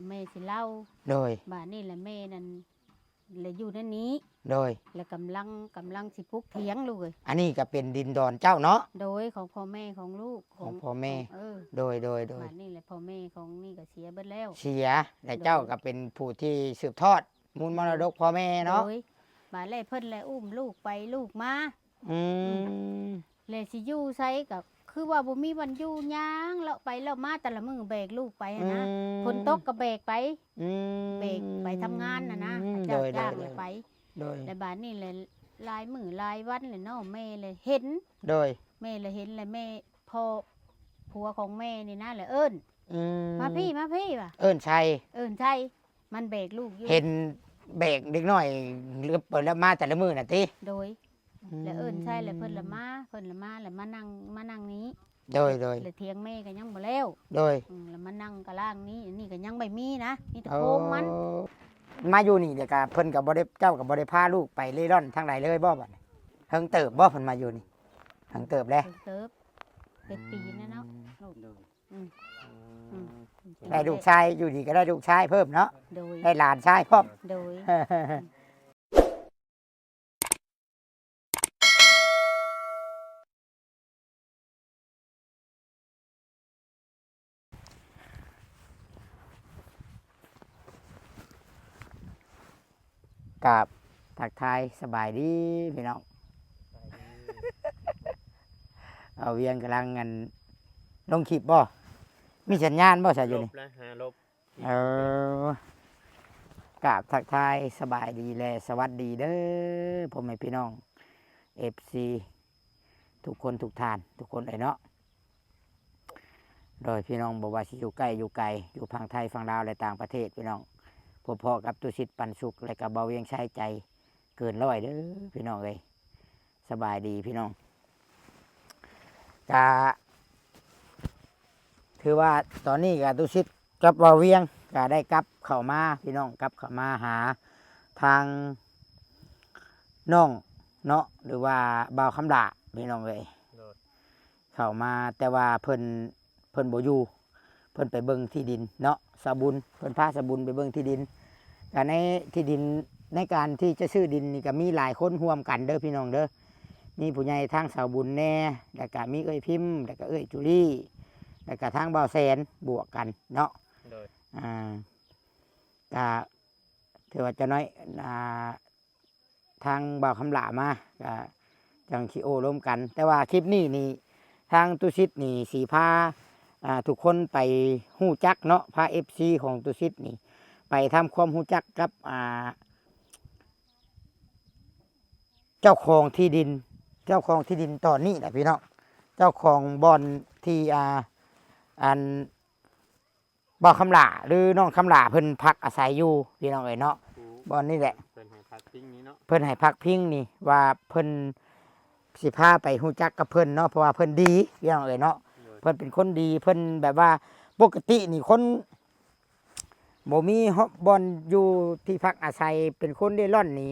ແມ່ຊິເລົ່າ ໂດຍ ບາດນີ້ແຫຼະແມ່ນັ້ນ ແລະຢູ່ໃນນີ້ ໂດຍ ແລະກຳລັງ ກຳລັງຊິປຸກຖຽງລູກເອີຍ. ອັນນີ້ກໍເປັນດິນດອນເຈົ້າເນາະ? ໂດຍ ຂອງພໍ່ແມ່ຂອງລູກ ຂອງພໍ່ແມ່ ເອີ ໂດຍ ໂດຍ ໂດຍ. ບາດນີ້ແຫຼະພໍ່ແມ່ຂອງນີ້ກໍເສຍເບິດແລ້ວ ເສຍ ແລະເຈົ້າກໍເປັນຜູ້ທີ່ສືບທອດມູນມໍລະດົກພໍ່ແມ່ເນາະ? ໂດຍ ບາດແລ້ວເພິ່ນແຫຼະອຸ້ມລູກໄປລູກມາ ອືມ ແລະຊິຢູ່ໃສກໍຄືວ່າບໍ່ມີບ່ອນຢູ່ ຍ່າງເລາະໄປເລາະມາແຕ່ລະມື້ ແບກລູກໄປຫັ້ນນະ ອືມ ຝົນຕົກກໍແບກໄປ ອືມ ແບກໄປທຳງານຫັ້ນນະ ອືມ ເຂົາເຈົ້າ ໂດຍ ຈ້າງ ໂດຍ ແລ້ວໄປ ໂດຍ ແລະບາດນີ້ແຫຼະຫຼາຍມື້ຫຼາຍວັນແລ້ວເນາະ ແມ່ແລະເຫັນ ໂດຍ ແມ່ແລະເຫັນ ແລະແມ່ ພໍ່ ຜົວຂອງແມ່ນີ້ນະ ແລະເອີ້ນ ອືມ ມາພີ້ ມາພີ້ວ່າ ເອີ້ນໃສ່ ເອີ້ນໃສ່ ມັນແບກລູກຢູ່ ເຫັນແບກເດັກນ້ອຍເລີບໄປເລີບມາແຕ່ລະມື້ນັ້ນຕິ? ໂດຍ ອືມ ແລະເອີ້ນໃສ່ ແລະເພິ່ນລະມາ ເພິ່ນລະມາ ແລະມານັ່ງ ມານັ່ງນີ້ ໂດຍ ໂດຍ ແລະຖຽງແມ່ກໍຍັງບໍ່ແລ້ວ ໂດຍ ອືມ ແລະມານັ່ງກະລ່າງນີ້ ອັນນີ້ກໍຍັງບໍ່ມີນະ ມີແຕ່ໂຄງມັນ ໂອ້ ມາຢູ່ນີ້ແລ້ວກະເພິ່ນກໍບໍ່ໄດ້ ເຈົ້າກໍບໍ່ໄດ້ພາລູກໄປເລ່ຮ່ອນທາງໃດເລີຍບໍ່? ບັດນີ້ເຖິງເຕີບບໍ່ເພິ່ນມາຢູ່ນີ້? ເຖິງເຕີບແລ້ວ ເຖິງເຕີບ ເຈັດປີແລ້ວເນາະ ອືມ ລູກ ໂດຍ ອືມ ອືມ ອືມ ໄດ້ລູກຊາຍ ຢູ່ດີກໍໄດ້ລູກຊາຍເພີ່ມເນາະ ໂດຍ ໄດ້ຫຼານຊາຍພ້ອມ ໂດຍ ກາບທັກທາຍສະບາຍດີພີ່ນ້ອງ ສະບາຍດີ ເອົາ ວຽງກຳລັງ ອັນ ລົງຄລິບບໍ່? ມີສັນຍານບໍ່ຊະຢູ່ນີ້? ລົບແລ້ວ ຫາລົບ ເອີ ກາບທັກທາຍສະບາຍດີ ແລະ ສະຫວັດດີເດີ ພໍ່ແມ່ພີ່ນ້ອງ ເອັຟຊີ ທຸກຄົນທຸກທ່ານ ທຸກຄົນເອີຍເນາະ ໂດຍພີ່ນ້ອງ ບໍ່ວ່າຊິຢູ່ໃກ້ຢູ່ໄກ ຢູ່ຝັ່ງໄທຝັ່ງລາວ ແລະ ຕ່າງປະເທດ ພີ່ນ້ອງ ພົບພໍ້ກັບຕຸສິດ ປັນສຸກ ແລະ ກໍເບົາວຽງໄຊ ໃຈເກີນຮ້ອຍເດີ ພີ່ນ້ອງເອີຍ ສະບາຍດີພີ່ນ້ອງ ກະ ຖືວ່າຕອນນີ້ກະຕຸສິດກັບເບົາວຽງກະໄດ້ກັບເຂົ້າມາ ພີ່ນ້ອງ ກັບເຂົ້າມາຫາທາງນ້ອງເນາະ ຫຼືວ່າບ່າວຄຳຫຼ້າ ພີ່ນ້ອງເອີຍ ໂດຍ ເຂົ້າມາ ແຕ່ວ່າເພິ່ນ ເພິ່ນບໍ່ຢູ່ ເພິ່ນໄປເບິ່ງທີ່ດິນເນາະ ສາວບຸນ ເພິ່ນພາສາວບຸນໄປເບິ່ງທີ່ດິນ ກະໃນທີ່ດິນ ໃນການທີ່ຈະຊື້ດິນນີ້ກະມີຫຼາຍຄົນຮ່ວມກັນເດີພີ່ນ້ອງເດີ ມີຜູ້ໃຫຍ່ທາງສາວບຸນແດ່ ແລ້ວກະມີເອື້ອຍພິມ ແລ້ວກະເອື້ອຍຈູລີ ແລ້ວກະທາງບ່າວແສນບວກກັນເນາະ ໂດຍ ອ່າ ກະຖືວ່າຈະນ້ອຍ ອ່າ ທາງບ່າວຄຳຫຼ້າມາ ກະຈັ່ງຊິໂອ້ລົມກັນ ແຕ່ວ່າຄລິບນີ້ນີ້ ທາງຕຸສິດນີ້ຊິພາ ອ່າ ທຸກຄົນໄປຮູ້ຈັກເນາະ ພາເອັຟຊີຂອງຕຸສິດນີ້ ໄປທຳຄວາມຮູ້ຈັກກັບ ອ່າ ເຈົ້າຂອງທີ່ດິນ ເຈົ້າຂອງທີ່ດິນຕອນນີ້ແຫຼະພີ່ນ້ອງ ເຈົ້າຂອງບ່ອນທີ່ ອ່າ ອັນ ບ່າວຄຳຫຼ້າ ຫຼື ນ້ອງຄຳຫຼ້າເພິ່ນພັກອາໄສຢູ່ ພີ່ນ້ອງເອີຍເນາະ ໂອ້ ບ່ອນນີ້ແຫຼະ ເພິ່ນໃຫ້ພັກພິງນີ້ເນາະ ເພິ່ນໃຫ້ພັກພິງນີ້ ວ່າເພິ່ນຊິພາໄປຮູ້ຈັກກັບເພິ່ນເນາະ ເພາະວ່າເພິ່ນດີ ພີ່ນ້ອງເອີຍເນາະ ໂດຍ ເພິ່ນເປັນຄົນດີ ເພິ່ນແບບວ່າ ປົກກະຕິນີ້ຄົນບໍ່ມີບ່ອນຢູ່ທີ່ພັກອາໄສ ເປັນຄົນເລ່ຮ່ອນນີ້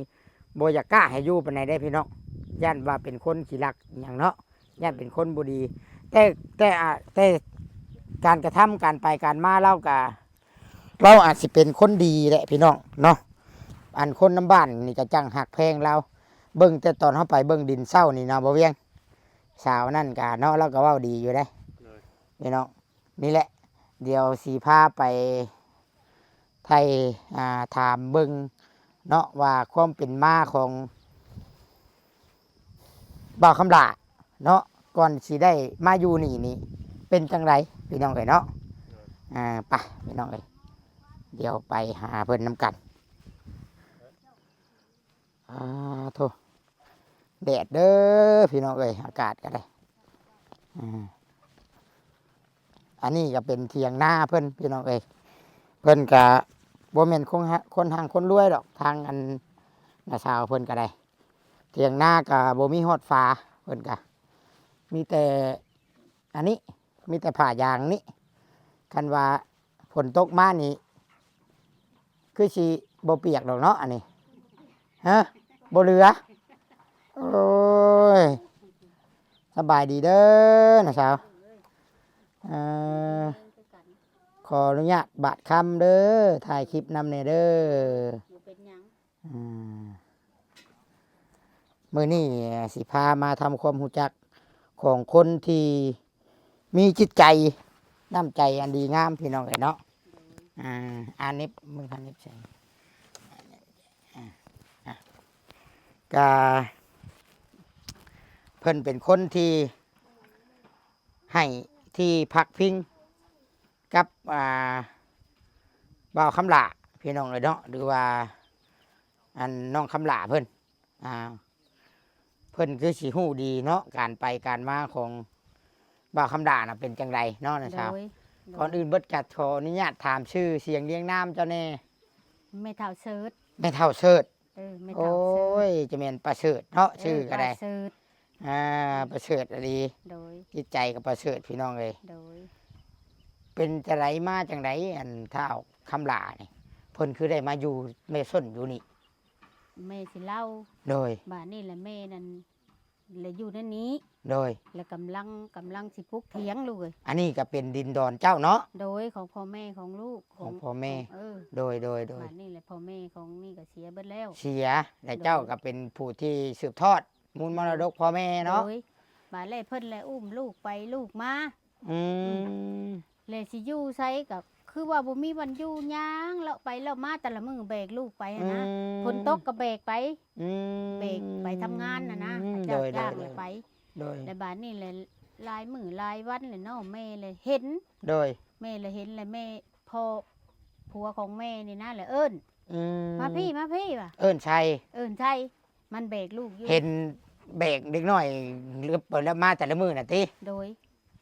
ບໍ່ຢາກກ້າໃຫ້ຢູ່ປານໃດເດ້ພີ່ນ້ອງ ຢ້ານວ່າເປັນຄົນຂີ້ລັກຫຍັງເນາະ ຢ້ານເປັນຄົນບໍ່ດີ ແຕ່ ແຕ່ ອ່າ ແຕ່ການກະທຳ ການໄປການມາລາວກະ ລາວອາດຊິເປັນຄົນດີແຫຼະພີ່ນ້ອງເນາະ ອັນຄົນນຳບ້ານນີ້ກະຈັ່ງຮັກແພງລາວ ເບິ່ງແຕ່ຕອນເຮົາໄປເບິ່ງດິນເຊົ້ານີ້ນະ ບ່າວວຽງ ສາວນັ້ນກະເນາະ ລາວກະເວົ້າດີຢູ່ເດ້ ໂດຍ ພີ່ນ້ອງ ນີ້ແຫຼະ ດຽວຊິພາໄປ ໄຖ່ ອ່າ ຖາມເບິ່ງເນາະ ວ່າຄວາມເປັນມາຂອງບ່າວຄຳຫຼ້າເນາະ ກ່ອນຊິໄດ້ມາຢູ່ນີ້ນີ້ ເປັນຈັ່ງໃດ ພີ່ນ້ອງເອີຍເນາະ ໂດຍ ອ່າ ໄປ ພີ່ນ້ອງເອີຍ ດຽວໄປຫາເພິ່ນນຳກັນ. ອ່າໂທ້ ແດດເດີພີ່ນ້ອງເອີຍ ອາກາດກໍໄດ້ ອ່າ ອັນນີ້ກໍເປັນຖຽງນາເພິ່ນພີ່ນ້ອງເອີຍ ເພິ່ນກໍບໍ່ແມ່ນຄົນ ຄົນຮັ່ງຄົນລວຍດອກ ທາງອັນນ້າສາວເພິ່ນກໍໄດ້ ຖຽງນາກໍບໍ່ມີຮອດຝາ ເພິ່ນກໍມີແຕ່ອັນນີ້ ມີແຕ່ຜ້າຢາງນີ້ ຄັນວ່າຝົນຕົກມານີ້ ຄືຊິບໍ່ປຽກດອກເນາະ ອັນນີ້ ຮະ ບໍ່ເຫຼືອ ໂອ້ຍ ສະບາຍດີເດີນ້າສາວ ເອີ ໂ ຂໍອະນຸຍາດບາດຄຳເດີ ຖ່າຍຄລິບນຳແດ່ເດີ. ບໍ່ເປັນຫຍັງ. ອ່າ ມື້ນີ້ຊິພາມາທຳຄວາມຮູ້ຈັກຂອງຄົນທີ່ມີຈິດໃຈ ນ້ຳໃຈອັນດີງາມ ພີ່ນ້ອງເອີຍເນາະ. ໂດຍ ອ່າ ອ່ານເນັບ ມືພັນເນັບໃສ່ ອ່າ ອ່າ ກະ ເພິ່ນເປັນຄົນທີ່ໃຫ້ທີ່ພັກພິງກັບ ອ່າ ບ່າວຄຳຫຼ້າ ພີ່ນ້ອງເອີຍເນາະ ຫຼືວ່າ ອັນ ນ້ອງຄຳຫຼ້າເພິ່ນ ອ່າ ເພິ່ນຄືຊິຮູ້ດີເນາະ ການໄປການມາຂອງບ່າວຄຳຫຼ້ານະເປັນຈັ່ງໃດເນາະ ນ້າສາວ. ໂດຍ ໂດຍ ກ່ອນອື່ນເບິດກະຂໍອະນຸຍາດຖາມຊື່ສຽງລຽງນາມເຈົ້າແດ່. ແມ່ເຖົ້າເສີດ. ແມ່ເຖົ້າເສີດ. ເອີ ແມ່ເຖົ້າເສີດ. ໂອ້ຍ ຈະແມ່ນປະເສີດເນາະ ເອີ ຊື່ກໍໄດ້ ປະເສີດ. ອ່າ ປະເສີດອີ່ຫຼີ. ໂດຍ ຈິດໃຈກໍປະເສີດ ພີ່ນ້ອງເອີຍ. ໂດຍ ເປັນຈັ່ງໃດມາຈັ່ງໃດ ອັນທ້າວຄຳຫຼ້ານີ້ ເພິ່ນຄືໄດ້ມາຢູ່ແມ່ຊົນຢູ່ນີ້? ແມ່ຊິເລົ່າ. ໂດຍ ບາດນີ້ແຫຼະແມ່ນັ້ນ ແລະຢູ່ໃນນີ້. ໂດຍ ແລະກຳລັງ ກຳລັງຊິປຸກຖຽງລູກເອີຍ. ອັນນີ້ກໍເປັນດິນດອນເຈົ້າເນາະ? ໂດຍ ຂອງພໍ່ແມ່ຂອງລູກ ຂອງ ຂອງພໍ່ແມ່. ເອີ ໂດຍ ໂດຍ ໂດຍ ບາດນີ້ແຫຼະພໍ່ແມ່ຂອງນີ້ກໍເສຍເບິດແລ້ວ. ເສຍ ແລະເຈົ້າກໍເປັນຜູ້ທີ່ສືບທອດມູນມໍລະດົກພໍ່ແມ່ເນາະ? ໂດຍ ບາດແລ້ວເພິ່ນແລະອຸ້ມລູກໄປລູກມາ. ອືມ ແລະຊິຢູ່ໃສກໍຄືວ່າບໍ່ມີບ່ອນຢູ່ ຍ່າງເລາະໄປເລາະມາ ແຕ່ລະມື້ແບກລູກໄປຫັ້ນນະ. ອືມ ຝົນຕົກກໍແບກໄປ. ອືມ ແບກໄປທຳງານຫັ້ນນະ ອືມ ເຂົາເຈົ້າຈ້າງແລ້ວໄປ. ໂດຍ ແລະບາດນີ້ແຫຼະ ຫຼາຍມື້ຫຼາຍວັນແຫຼະເນາະ ແມ່ແລະເຫັນ. ໂດຍ ແມ່ແລະເຫັນ ແລະແມ່ ພໍ່ ຜົວຂອງແມ່ນີ້ນະແລະເອີ້ນ. ອືມ ມາພີ້ ມາພີ້ ວ່າ ເອີ້ນໃສ່ ເອີ້ນໃສ່ ມັນແບກລູກຢູ່ ເຫັນແບກເດັກນ້ອຍເລີບໄປເລີບມາແຕ່ລະມື້ນະຕິ. ໂດຍ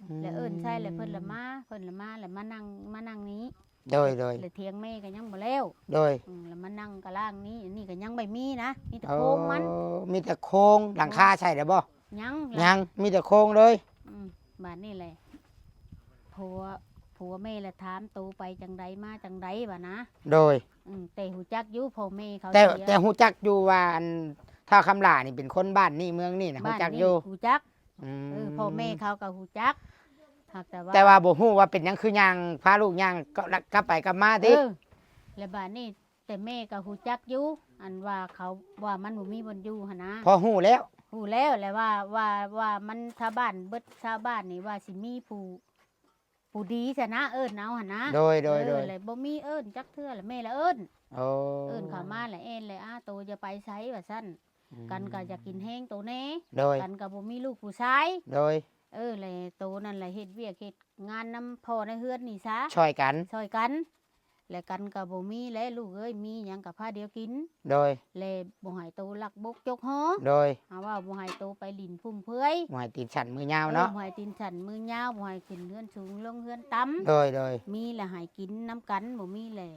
ອືມ ແລະເອີ້ນໃສ່ ແລະເພິ່ນລະມາ ເພິ່ນລະມາ ແລະມານັ່ງ ມານັ່ງນີ້. ໂດຍ ໂດຍ ແລະຖຽງແມ່ກໍຍັງບໍ່ແລ້ວ. ໂດຍ ອືມ ແລະມານັ່ງກະລ່າງນີ້ ອັນນີ້ກໍຍັງບໍ່ມີນະ ມີແຕ່ໂຄງມັນ. ໂອ້ ມີແຕ່ໂຄງ ຫຼັງຄາໃສ່ແລ້ວບໍ່? ຍັງ ຍັງ ມີແຕ່ໂຄງເລີຍ. ອືມ ບາດນີ້ແຫຼະ ຜົວ ຜົວແມ່ລະຖາມໂຕໄປຈັ່ງໃດມາຈັ່ງໃດວ່ານະ. ໂດຍ ອືມ ແຕ່ຮູ້ຈັກຢູ່ພໍ່ແມ່ເຂົາ ແຕ່ ເສຍ ແຕ່ຮູ້ຈັກຢູ່ວ່າ ອັນ ທ້າວຄຳຫຼ້ານີ້ເປັນຄົນບ້ານນີ້ເມືອງນີ້ນະ ຮູ້ຈັກຢູ່ ຮູ້ຈັກ. ອືມ ເອີ ພໍ່ແມ່ເຂົາກໍຮູ້ຈັກ ຫາກແຕ່ວ່າ ແຕ່ວ່າບໍ່ຮູ້ວ່າເປັນຫຍັງຄືຍ່າງ ພາລູກຍ່າງກັບ ກັບໄປກັບມາຕິ. ເອີ ແລະບາດນີ້ ແຕ່ແມ່ກໍຮູ້ຈັກຢູ່ ອັນວ່າເຂົາວ່າມັນບໍ່ມີບ່ອນຢູ່ຫັ້ນນະ. ພໍຮູ້ແລ້ວ ຮູ້ແລ້ວແຫຼະວ່າ ວ່າ ວ່າມັນຊາວບ້ານເບິດ ຊາວບ້ານນີ້ວ່າຊິມີຜູ້ ຜູ້ດີຊະນະ ເອີ້ນເອົາຫັ້ນນະ. ໂດຍ ໂດຍ ເອີ ໂດຍ ແລະບໍ່ມີເອີ້ນຈັກເທື່ອ ແລະແມ່ລະເອີ້ນ. ໂອ້ ເອີ້ນເຂົ້າມາ ແລະແອ່ນ ແລະ ອາ ໂຕຈະໄປໃສວ່າຊັ້ນ. ອືມ ກັນກໍຢາກກິນແຮງໂຕແດ່. ໂດຍ ກັນກໍບໍ່ມີລູກຜູ້ຊາຍ. ໂດຍ ເອີ ແລະໂຕນັ້ນລະເຮັດວຽກເຮັດງານນຳພໍ່ໃນເຮືອນນີ້ຊະ ຊ່ອຍກັນ ຊ່ອຍກັນ ແລະກັນກໍບໍ່ມີແຫຼະລູກເອີຍ ມີຫຍັງກໍພາດຽວກິນ. ໂດຍ ແລະບໍ່ໃຫ້ໂຕລັກບົກຈົກຫໍ. ໂດຍ ຫາວ່າບໍ່ໃຫ້ໂຕໄປຫຼິ້ນຟຸມເຟືອຍ ບໍ່ໃຫ້ຕີນສັ້ນມືຍາວເນາະ. ເອີ ບໍ່ໃຫ້ຕີນສັ້ນມືຍາວ ບໍ່ໃຫ້ຂຶ້ນເຮືອນສູງລົງເຮືອນຕ່ຳ. ໂດຍ ໂດຍ ມີແລະໃຫ້ກິນນຳກັນ ບໍ່ມີແລະ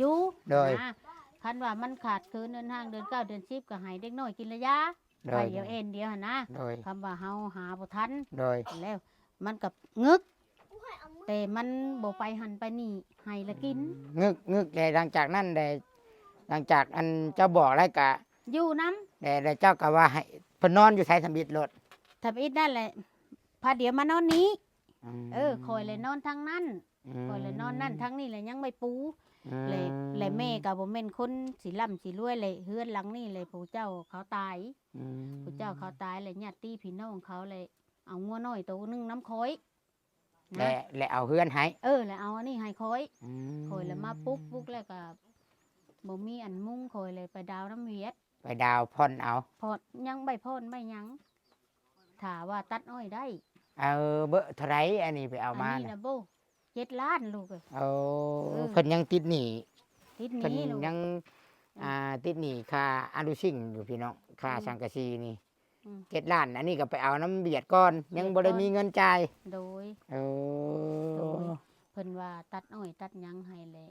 ຢູ່. ໂດຍ ນະ ຄັນວ່າມັນຂາດເຂີນເດີນຫ້າເດືອນເກົ້າເດືອນສິບ ກໍໃຫ້ເດັກນ້ອຍກິນລະຢາ. ໂດຍ ໄປດຽວແອ່ນດຽວຫັ້ນນະ. ໂດຍ ຄຳວ່າເຮົາຫາບໍ່ທັນ. ໂດຍ ແລ້ວມັນກໍງຶກ ແຕ່ມັນບໍ່ໄປຫັ້ນໄປນີ້ ໃຫ້ລະກິນ. ອືມ ງຶກ ງຶກ ແລ້ວຫຼັງຈາກນັ້ນແລ້ວ ຫຼັງຈາກອັນເຈົ້າບອກແລ້ວກະຢູ່ນຳ. ແລ້ວ ແລ້ວເຈົ້າກໍວ່າໃຫ້ເພິ່ນນອນຢູ່ໃສທຳອິດໂລດ? ທຳອິດນັ້ນແຫຼະ ພາດຽວມານອນນີ້. ອືມ ເອີ ຂ້ອຍແຫຼະນອນທາງນັ້ນ. ອືມ ຂ້ອຍແຫຼະນອນນັ້ນ ທາງນີ້ແຫຼະຍັງໄວ້ປູ. ອືມ ແລະ ແລະແມ່ກໍບໍ່ແມ່ນຄົນຊິລ່ຳຊິລວຍ ແລະເຮືອນຫຼັງນີ້ແຫຼະຜູ້ເຈົ້າເຂົາຕາຍ. ອືມ ຜູ້ເຈົ້າເຂົາຕາຍ ແລະຍາດຕິພີ່ນ້ອງເຂົາແຫຼະເອົາງົວນ້ອຍໂຕໜຶ່ງນຳຂ້ອຍນະ ແລະ ແລະເອົາເຮືອນໃຫ້. ເອີ ແລະເອົາອັນນີ້ໃຫ້ຂ້ອຍ. ອືມ ຂ້ອຍລະມາປຸກ ປຸກແລ້ວກໍບໍ່ມີອັນມຸງ ຂ້ອຍເລີຍໄປດາວນຳຫວຽດ. ໄປດາວຜ່ອນເອົາ. ຜ່ອນ ຍັງໄປຜ່ອນໄປຫຍັງ ຖ້າວ່າຕັດອ້ອຍໄດ້. ເອີ ເບີເທົ່າໃດອັນນີ້ໄປເອົາມາ? ອັນນີ້ນະ ນະບໍ່ ເຈັດລ້ານລູກເອີຍ. ໂອ້ ເອີ ເພິ່ນຍັງຕິດໜີ້ ຕິດໜີ້ ເພິ່ນຍັງ ອືມ ອ່າ ຕິດໜີ້ຄ່າອະນຸສິງຢູ່ພີ່ນ້ອງ ຄ່າ ອືມ ສັງກະສີນີ້. ອືມ ເຈັດລ້ານ ອັນນີ້ກໍໄປເອົານຳຫວຽດກ່ອນ ຫວຽດກ່ອນ ຍັງບໍ່ໄດ້ມີເງິນຈ່າຍ. ໂດຍ ໂອ້ ໂດຍ ເພິ່ນວ່າຕັດອ້ອຍຕັດຫຍັງໃຫ້ແຫຼະ.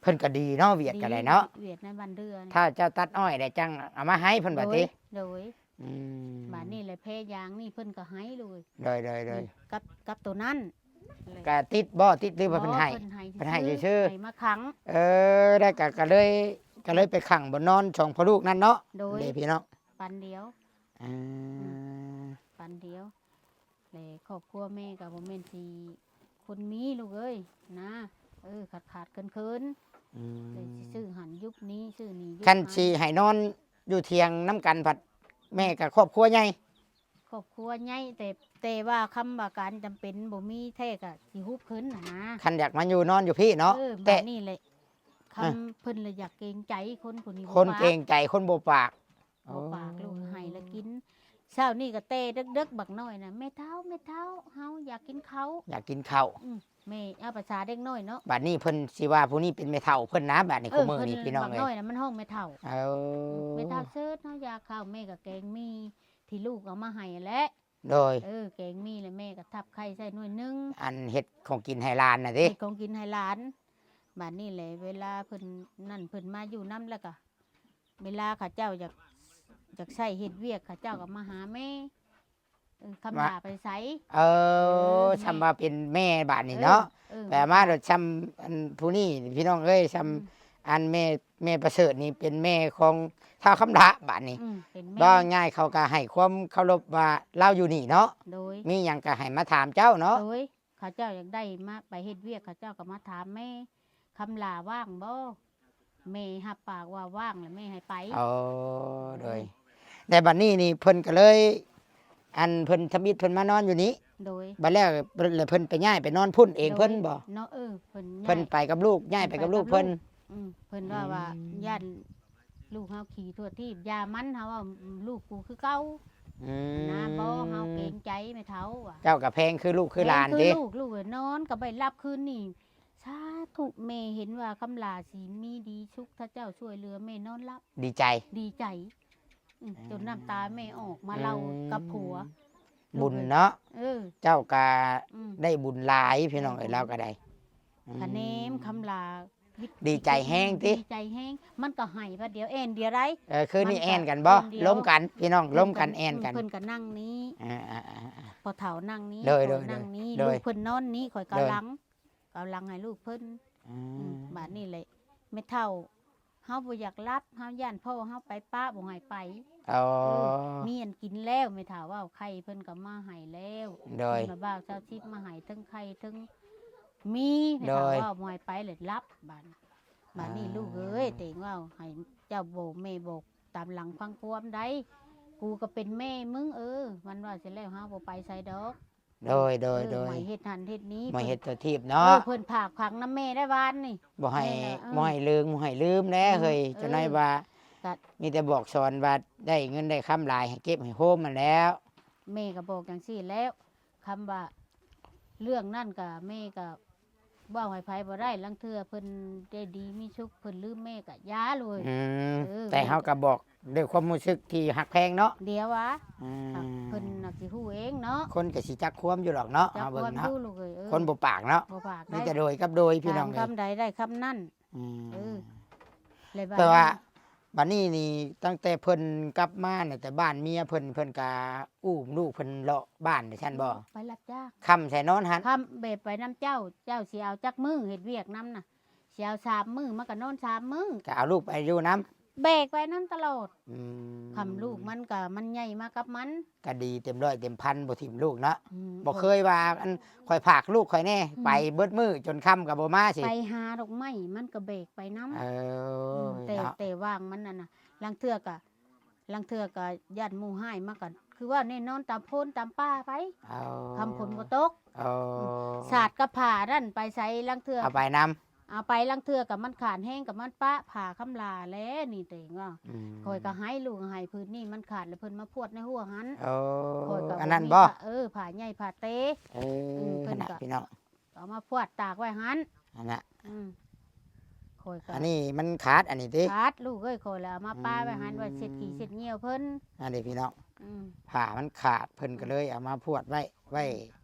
ເພິ່ນກໍດີເນາະ ຫວຽດກໍໄດ້ເນາະ. ຫວຽດໃນບ້ານເດືອ ຖ້າເຈົ້າຕັດອ້ອຍແລ້ວຈັ່ງເອົາມາໃຫ້ເພິ່ນວ່າຕິ. ໂດຍ ອືມ ບາດນີ້ແຫຼະແພຢາງນີ້ເພິ່ນກໍໃຫ້ເລີຍ. ໂດຍ ໂດຍ ໂດຍ ກັບ ກັບໂຕນັ້ນ. ກໍຕິດບໍ່ ຕິດ ຫຼືວ່າເພິ່ນໃຫ້? ເພິ່ນໃຫ້ ເພິ່ນໃຫ້ຊື່ໆ ໃຫ້ມາຂັງ. ເອີ ແລ້ວກໍ ກໍເລີຍ ກໍເລີຍໄປຂັງບ່ອນນອນສອງພໍ່ລູກນັ້ນເນາະ. ໂດຍ ເດ້ພີ່ນ້ອງ ປັນດຽວ. ອືມ ອືມ ປັນດຽວ ແລະຄອບຄົວແມ່ກໍບໍ່ແມ່ນຊິ ຄົນມີລູກເອີຍນະ ເອີ ຂາດໆເຂີນໆ ອືມ ເລີຍຊິຊື້ຫັ້ນຢຸບນີ້ຊື້ນີ້ຢຸບ ຄັນຊິໃຫ້ນອນຢູ່ທ່ຽງນຳກັນພັດ ແມ່ກໍຄອບຄົວໃຫຍ່ ຄອບຄົວໃຫຍ່ ແຕ່ ແຕ່ວ່າຄຳວ່າການຈຳເປັນບໍ່ມີແທ້ກໍຊິຮຸບຂຶ້ນຫັ້ນນະ ຄັນຢາກມາຢູ່ນອນຢູ່ພີ້ເນາະ ເອີ ແຕ່ ບາດນີ້ແຫຼະ ຄຳ ອ່ະ ເພິ່ນລະຢາກເກງໃຈຄົນຜູ້ນີ້ ຄົນເກງໃຈຄົນບໍ່ປາກ ບໍ່ປາກ ອໍ ລູກໃຫ້ລະກິນ ເຊົ້ານີ້ກໍແຕ່ເດິກໆ ບັກນ້ອຍນະ ແມ່ເຖົ້າ ແມ່ເຖົ້າ ເຮົາຢາກກິນເຂົ້າ ຢາກກິນເຂົ້າ ອືມ ແມ່ ເອົາພາສາເດັກນ້ອຍເນາະ ບາດນີ້ເພິ່ນຊິວ່າຜູ້ນີ້ເປັນແມ່ເຖົ້າເພິ່ນນະ ບາດນີ້ ເອີ ຄູ່ມື້ນີ້ ເພິ່ນ ພີ່ນ້ອງເອີຍ ບັກນ້ອຍນະ ມັນຮ້ອງແມ່ເຖົ້າ ເອີ ອືມ ແມ່ເຖົ້າເຊີດ ເຮົາຢາກເຂົ້າ ແມ່ກໍແກງໝີ່ທີ່ລູກເອົາມາໃຫ້ຫັ້ນແຫຼະ ໂດຍ ເອີ ແກງໝີ່ແລ້ວແມ່ກໍທັບໄຂ່ໃສ່ໜ່ວຍໜຶ່ງ ອັນເຮັດຂອງກິນໃຫ້ຫຼານນະຕິ ເຮັດຂອງກິນໃຫ້ຫຼານ ບາດນີ້ແຫຼະ ເວລາເພິ່ນນັ້ນເພິ່ນມາຢູ່ນຳ ແລ້ວກໍເວລາເຂົາເຈົ້າຢາກ ຢາກໃຊ້ເຮັດວຽກ ເຂົາເຈົ້າກໍມາຫາແມ່ ເອີ ຄຳຫຼ້າໄປໃສ ເອີ ເອີ ສ່ຳວ່າເປັນແມ່ບາດນີ້ເນາະ ເອີ ເອີ ແປມາໂດດສ່ຳ ອັນຜູ້ນີ້ ພີ່ນ້ອງເອີຍ ສ່ຳ ອືມ ອັນແມ່ ແມ່ປະເສີດນີ້ເປັນແມ່ຂອງທ້າວຄຳຫຼ້າບາດນີ້ ອືມ ເປັນແມ່ ເວົ້າງ່າຍເຂົາກໍໃຫ້ຄວາມເຄົາລົບວ່າລາວຢູ່ນີ້ເນາະ ໂດຍ ມີຫຍັງກໍໃຫ້ມາຖາມເຈົ້າເນາະ ໂດຍ ເຂົາເຈົ້າຢາກໄດ້ມາໄປເຮັດວຽກ ເຂົາເຈົ້າກໍມາຖາມແມ່ ຄຳຫຼ້າວ່າງບໍ່? ແມ່ຮັບປາກວ່າວ່າງ ແລ້ວແມ່ໃຫ້ໄປ ອໍ ໂດຍ ແຕ່ບັດນີ້ນີ້ເພິ່ນກໍເລີຍ ອັນເພິ່ນທຳອິດເພິ່ນມານອນຢູ່ນີ້ ໂດຍ ບັດແລ້ວ ແລ້ວເພິ່ນໄປຍ້າຍໄປນອນພຸ້ນເອງເພິ່ນບໍ່? ໂດຍ ເນາະ ເອີ ເພິ່ນ ເພິ່ນໄປກັບລູກ ຍ້າຍໄປກັບລູກເພິ່ນ ອືມ ເພິ່ນວ່າ ອືມ ວ່າຢ້ານລູກເຮົາຂີ້ທົ່ວທີບ ຢ່າມັນ ເຮົາວ່າລູກກູຄືເກົ່າ ອືມ ນະ ບໍ່ ເຮົາເກງໃຈແມ່ເຖົ້າວ່າ ເຈົ້າກໍແພງຄືລູກຄືຫຼານຕິ ແພງຄືລູກ ລູກນອນກໍບໍ່ໄດ້ຫຼັບຄືນນີ້ ສາທຸ ແມ່ເຫັນວ່າຄຳຫຼ້າຊິມີດີສຸກ ຖ້າເຈົ້າຊ່ວຍເຫຼືອແມ່ນອນຫຼັບ ດີໃຈ ດີໃຈ ອືມ ຈົນນ້ຳຕາແມ່ອອກມາເລົ່າ ອືມ ກັບຜົວ ບຸນເນາະ ເອີ ເຈົ້າກໍ ອືມ ໄດ້ບຸນຫຼາຍ ພີ່ນ້ອງເອີຍ ລາວກໍໄດ້ ອືມ ຂະແໜມຄຳຫຼ້າ ດີໃຈແຮງຕິ ດີໃຈແຮງ ມັນກໍໄຫ້ບາດດຽວ ແອ່ນດຽວໃດ ເອີ ຄືນີ້ແອ່ນກັນບໍ່? ລົມກັນ ພີ່ນ້ອງ ລົມກັນ ແອ່ນກັນ ເພິ່ນກໍນັ່ງນີ້ ອ່າໆໆໆ ພໍ່ເຖົ້ານັ່ງນີ້ ໂດຍໆໆ ຂ້ອຍນັ່ງນີ້ ໂດຍ ລູກເພິ່ນນອນນີ້ ຂ້ອຍເກົາ ໂດຍ ຫຼັງ ເກົາຫຼັງໃຫ້ລູກເພິ່ນ ອືມ ອືມ ບາດນີ້ແຫຼະ ແມ່ເຖົ້າ ເຮົາບໍ່ຢາກຫຼັບ ເຮົາຢ້ານພໍ່ເຮົາໄປປະ ບໍ່ໃຫ້ໄປ ອໍ ເອີ ມີອັນກິນແລ້ວ ແມ່ເຖົ້າເວົ້າ ໄຂ່ເພິ່ນກໍມາໃຫ້ແລ້ວ ໂດຍ ເພິ່ນມາບ່າວຊາວສິບມາໃຫ້ ເທິງໄຂ່ເທິງໝີ່ ແມ່ເຖົ້າ ໂດຍ ເວົ້າ ບໍ່ໃຫ້ໄປ ແລ້ວຫຼັບບາດ ບາດນີ້ ອໍ ລູກເອີຍ ເຕັງເວົ້າ ໃຫ້ເຈົ້າບອກແມ່ບອກຕາມຫຼັງຟັງຄວາມໃດ ກູກໍເປັນແມ່ມຶງ ເອີ ມັນວ່າຊີ້ແລ້ວ ເຮົາບໍ່ໄປໃສດອກ ໂດຍ ໂດຍ ເອີ ໂດຍ ບໍ່ໃຫ້ເຮັດຫັ້ນເຮັດນີ້ ບໍ່ໃຫ້ເຮັດຕົວທີບເນາະ ເອີ ເພິ່ນຝາກຝັງນຳແມ່ໄດ້ວານນີ້ ບໍ່ໃຫ້ ແມ່ນແຫຼະ ເອີ ບໍ່ໃຫ້ລືມ ບໍ່ໃຫ້ລືມແດ່ ເອີ ເຮີ້ຍ ເອີ ຈັກໜ້ອຍວ່າ ກໍ ມີແຕ່ບອກສອນວ່າໄດ້ເງິນໄດ້ຄຳຫຼາຍ ໃຫ້ເກັບໃຫ້ໂຮມຫັ້ນແຫຼ້ວ ແມ່ກໍບອກຈັ່ງຊີ້ແລ້ວ ຄຳວ່າເລື່ອງນັ້ນກໍແມ່ກໍເວົ້າໃຫ້ໃຜບໍ່ໄດ້ ລາງເທື່ອເພິ່ນໄດ້ດີມີສຸກ ເພິ່ນລືມແມ່ກໍຢ່າເລີຍ ອືມ ເອີ ແຕ່ເຮົາກໍບອກດ້ວຍຄວາມຮູ້ສຶກທີ່ຮັກແພງເນາະ ດຽວວ່າ ອືມ ເພິ່ນໜັກຊິຮູ້ເອງເນາະ ຄົນກໍຊິຈັກຄວາມຢູ່ດອກເນາະ ຈັກຄວາມຢູ່ ເຮົາເບິ່ງເນາະ ລູກເອີຍ ເອີ ຄົນບໍ່ປາກເນາະ ບໍ່ປາກ ມີແຕ່ໂດຍກັບໂດຍ ພີ່ນ້ອງເອີຍ ຄຳໃດໄດ້ຄຳນັ້ນ ອືມ ເອີ ແຕ່ວ່າບັດນີ້ນີ້ ຕັ້ງແຕ່ເພິ່ນກັບມານີ້ ແຕ່ບ້ານເມຍເພິ່ນ ເພິ່ນກະອຸ້ມລູກເພິ່ນເລາະບ້ານ ຊັ້ນບໍ່? ໄປຮັບຈ້າງ ຄ່ຳໃສ່ນອນຫັ້ນ ຄ່ຳແບບໄປນຳເຈົ້າ ເຈົ້າຊິເອົາຈັກມື້ເຮັດວຽກນຳນະ ຊິເອົາສາມມື້ ມັນກະນອນສາມມື້ ກະເອົາລູກໄປຢູ່ນຳ ແບກໄປນຳຕະຫຼອດ ອືມ ຄ່ຳລູກມັນກະ ມັນໃຫຍ່ມາກັບມັນ ກະດີເຕັມຮ້ອຍເຕັມພັນ ບໍ່ຖິ້ມລູກເນາະ ອືມ ບໍ່ເຄີຍວ່າ ອັນ ຂ້ອຍຝາກລູກຂ້ອຍແດ່ ອືມ ໄປເບິດມື້ຈົນຄ່ຳກໍບໍ່ມາຊີ້ ໄປຫາດອກໄມ້ມັນກໍແບກໄປນຳ ເອີ ອືມ ແຕ່ ເນາະ ແຕ່ວ່າງມັນນັ້ນນະ ລາງເທື່ອກໍ ລາງເທື່ອກໍຢ້ານໝູ່ຮ້າຍມາກໍ ຄືວ່າແນ່ນອນຕາມໂພນຕາມປ່າໄປ ເອົາ ຄ່ຳຝົນບໍ່ຕົກ ເອົາ ອືມ ສາດກັບຜ້ານັ້ນໄປໃສ ລາງເທື່ອ ເອົາໄປນຳ ເອົາໄປ ລາງເທື່ອກໍມັນຂາດແຮງກໍມັນປະຜ້າຄຳຫຼ້າແຫຼະ ນີ້ເຕັງວ່າ ອືມ ຂ້ອຍກໍໃຫ້ລູກໃຫ້ ຜືນນີ້ມັນຂາດແລ້ວ ເພິ່ນມາພວດໃນຫົວຫັ້ນ ໂອ້ ຂ້ອຍກໍ ອັນນັ້ນບໍ່ ເອີ ຜ້າໃຫຍ່ຜ້າເຕ ເອີ ອືມ ເພິ່ນກໍ ຫັ້ນນະ ພີ່ນ້ອງ ເອົາມາພວດຕາກໄວ້ຫັ້ນ ຫັ້ນນະ ອືມ ຂ້ອຍກໍ ອັນນີ້ມັນຂາດ ອັນນີ້ຕິ ຂາດ ລູກເອີຍ ຂ້ອຍລະເອົາມາປະໄວ້ຫັ້ນ ອືມ ໄວ້ເຊັດຂີ້ເຊັດຍ່ຽວເພິ່ນ ອັນນີ້ພີ່ນ້ອງ ອືມ ຜ້າມັນຂາດ ເພິ່ນກໍເລີຍເອົາມາພວດໄວ້ ໄວ້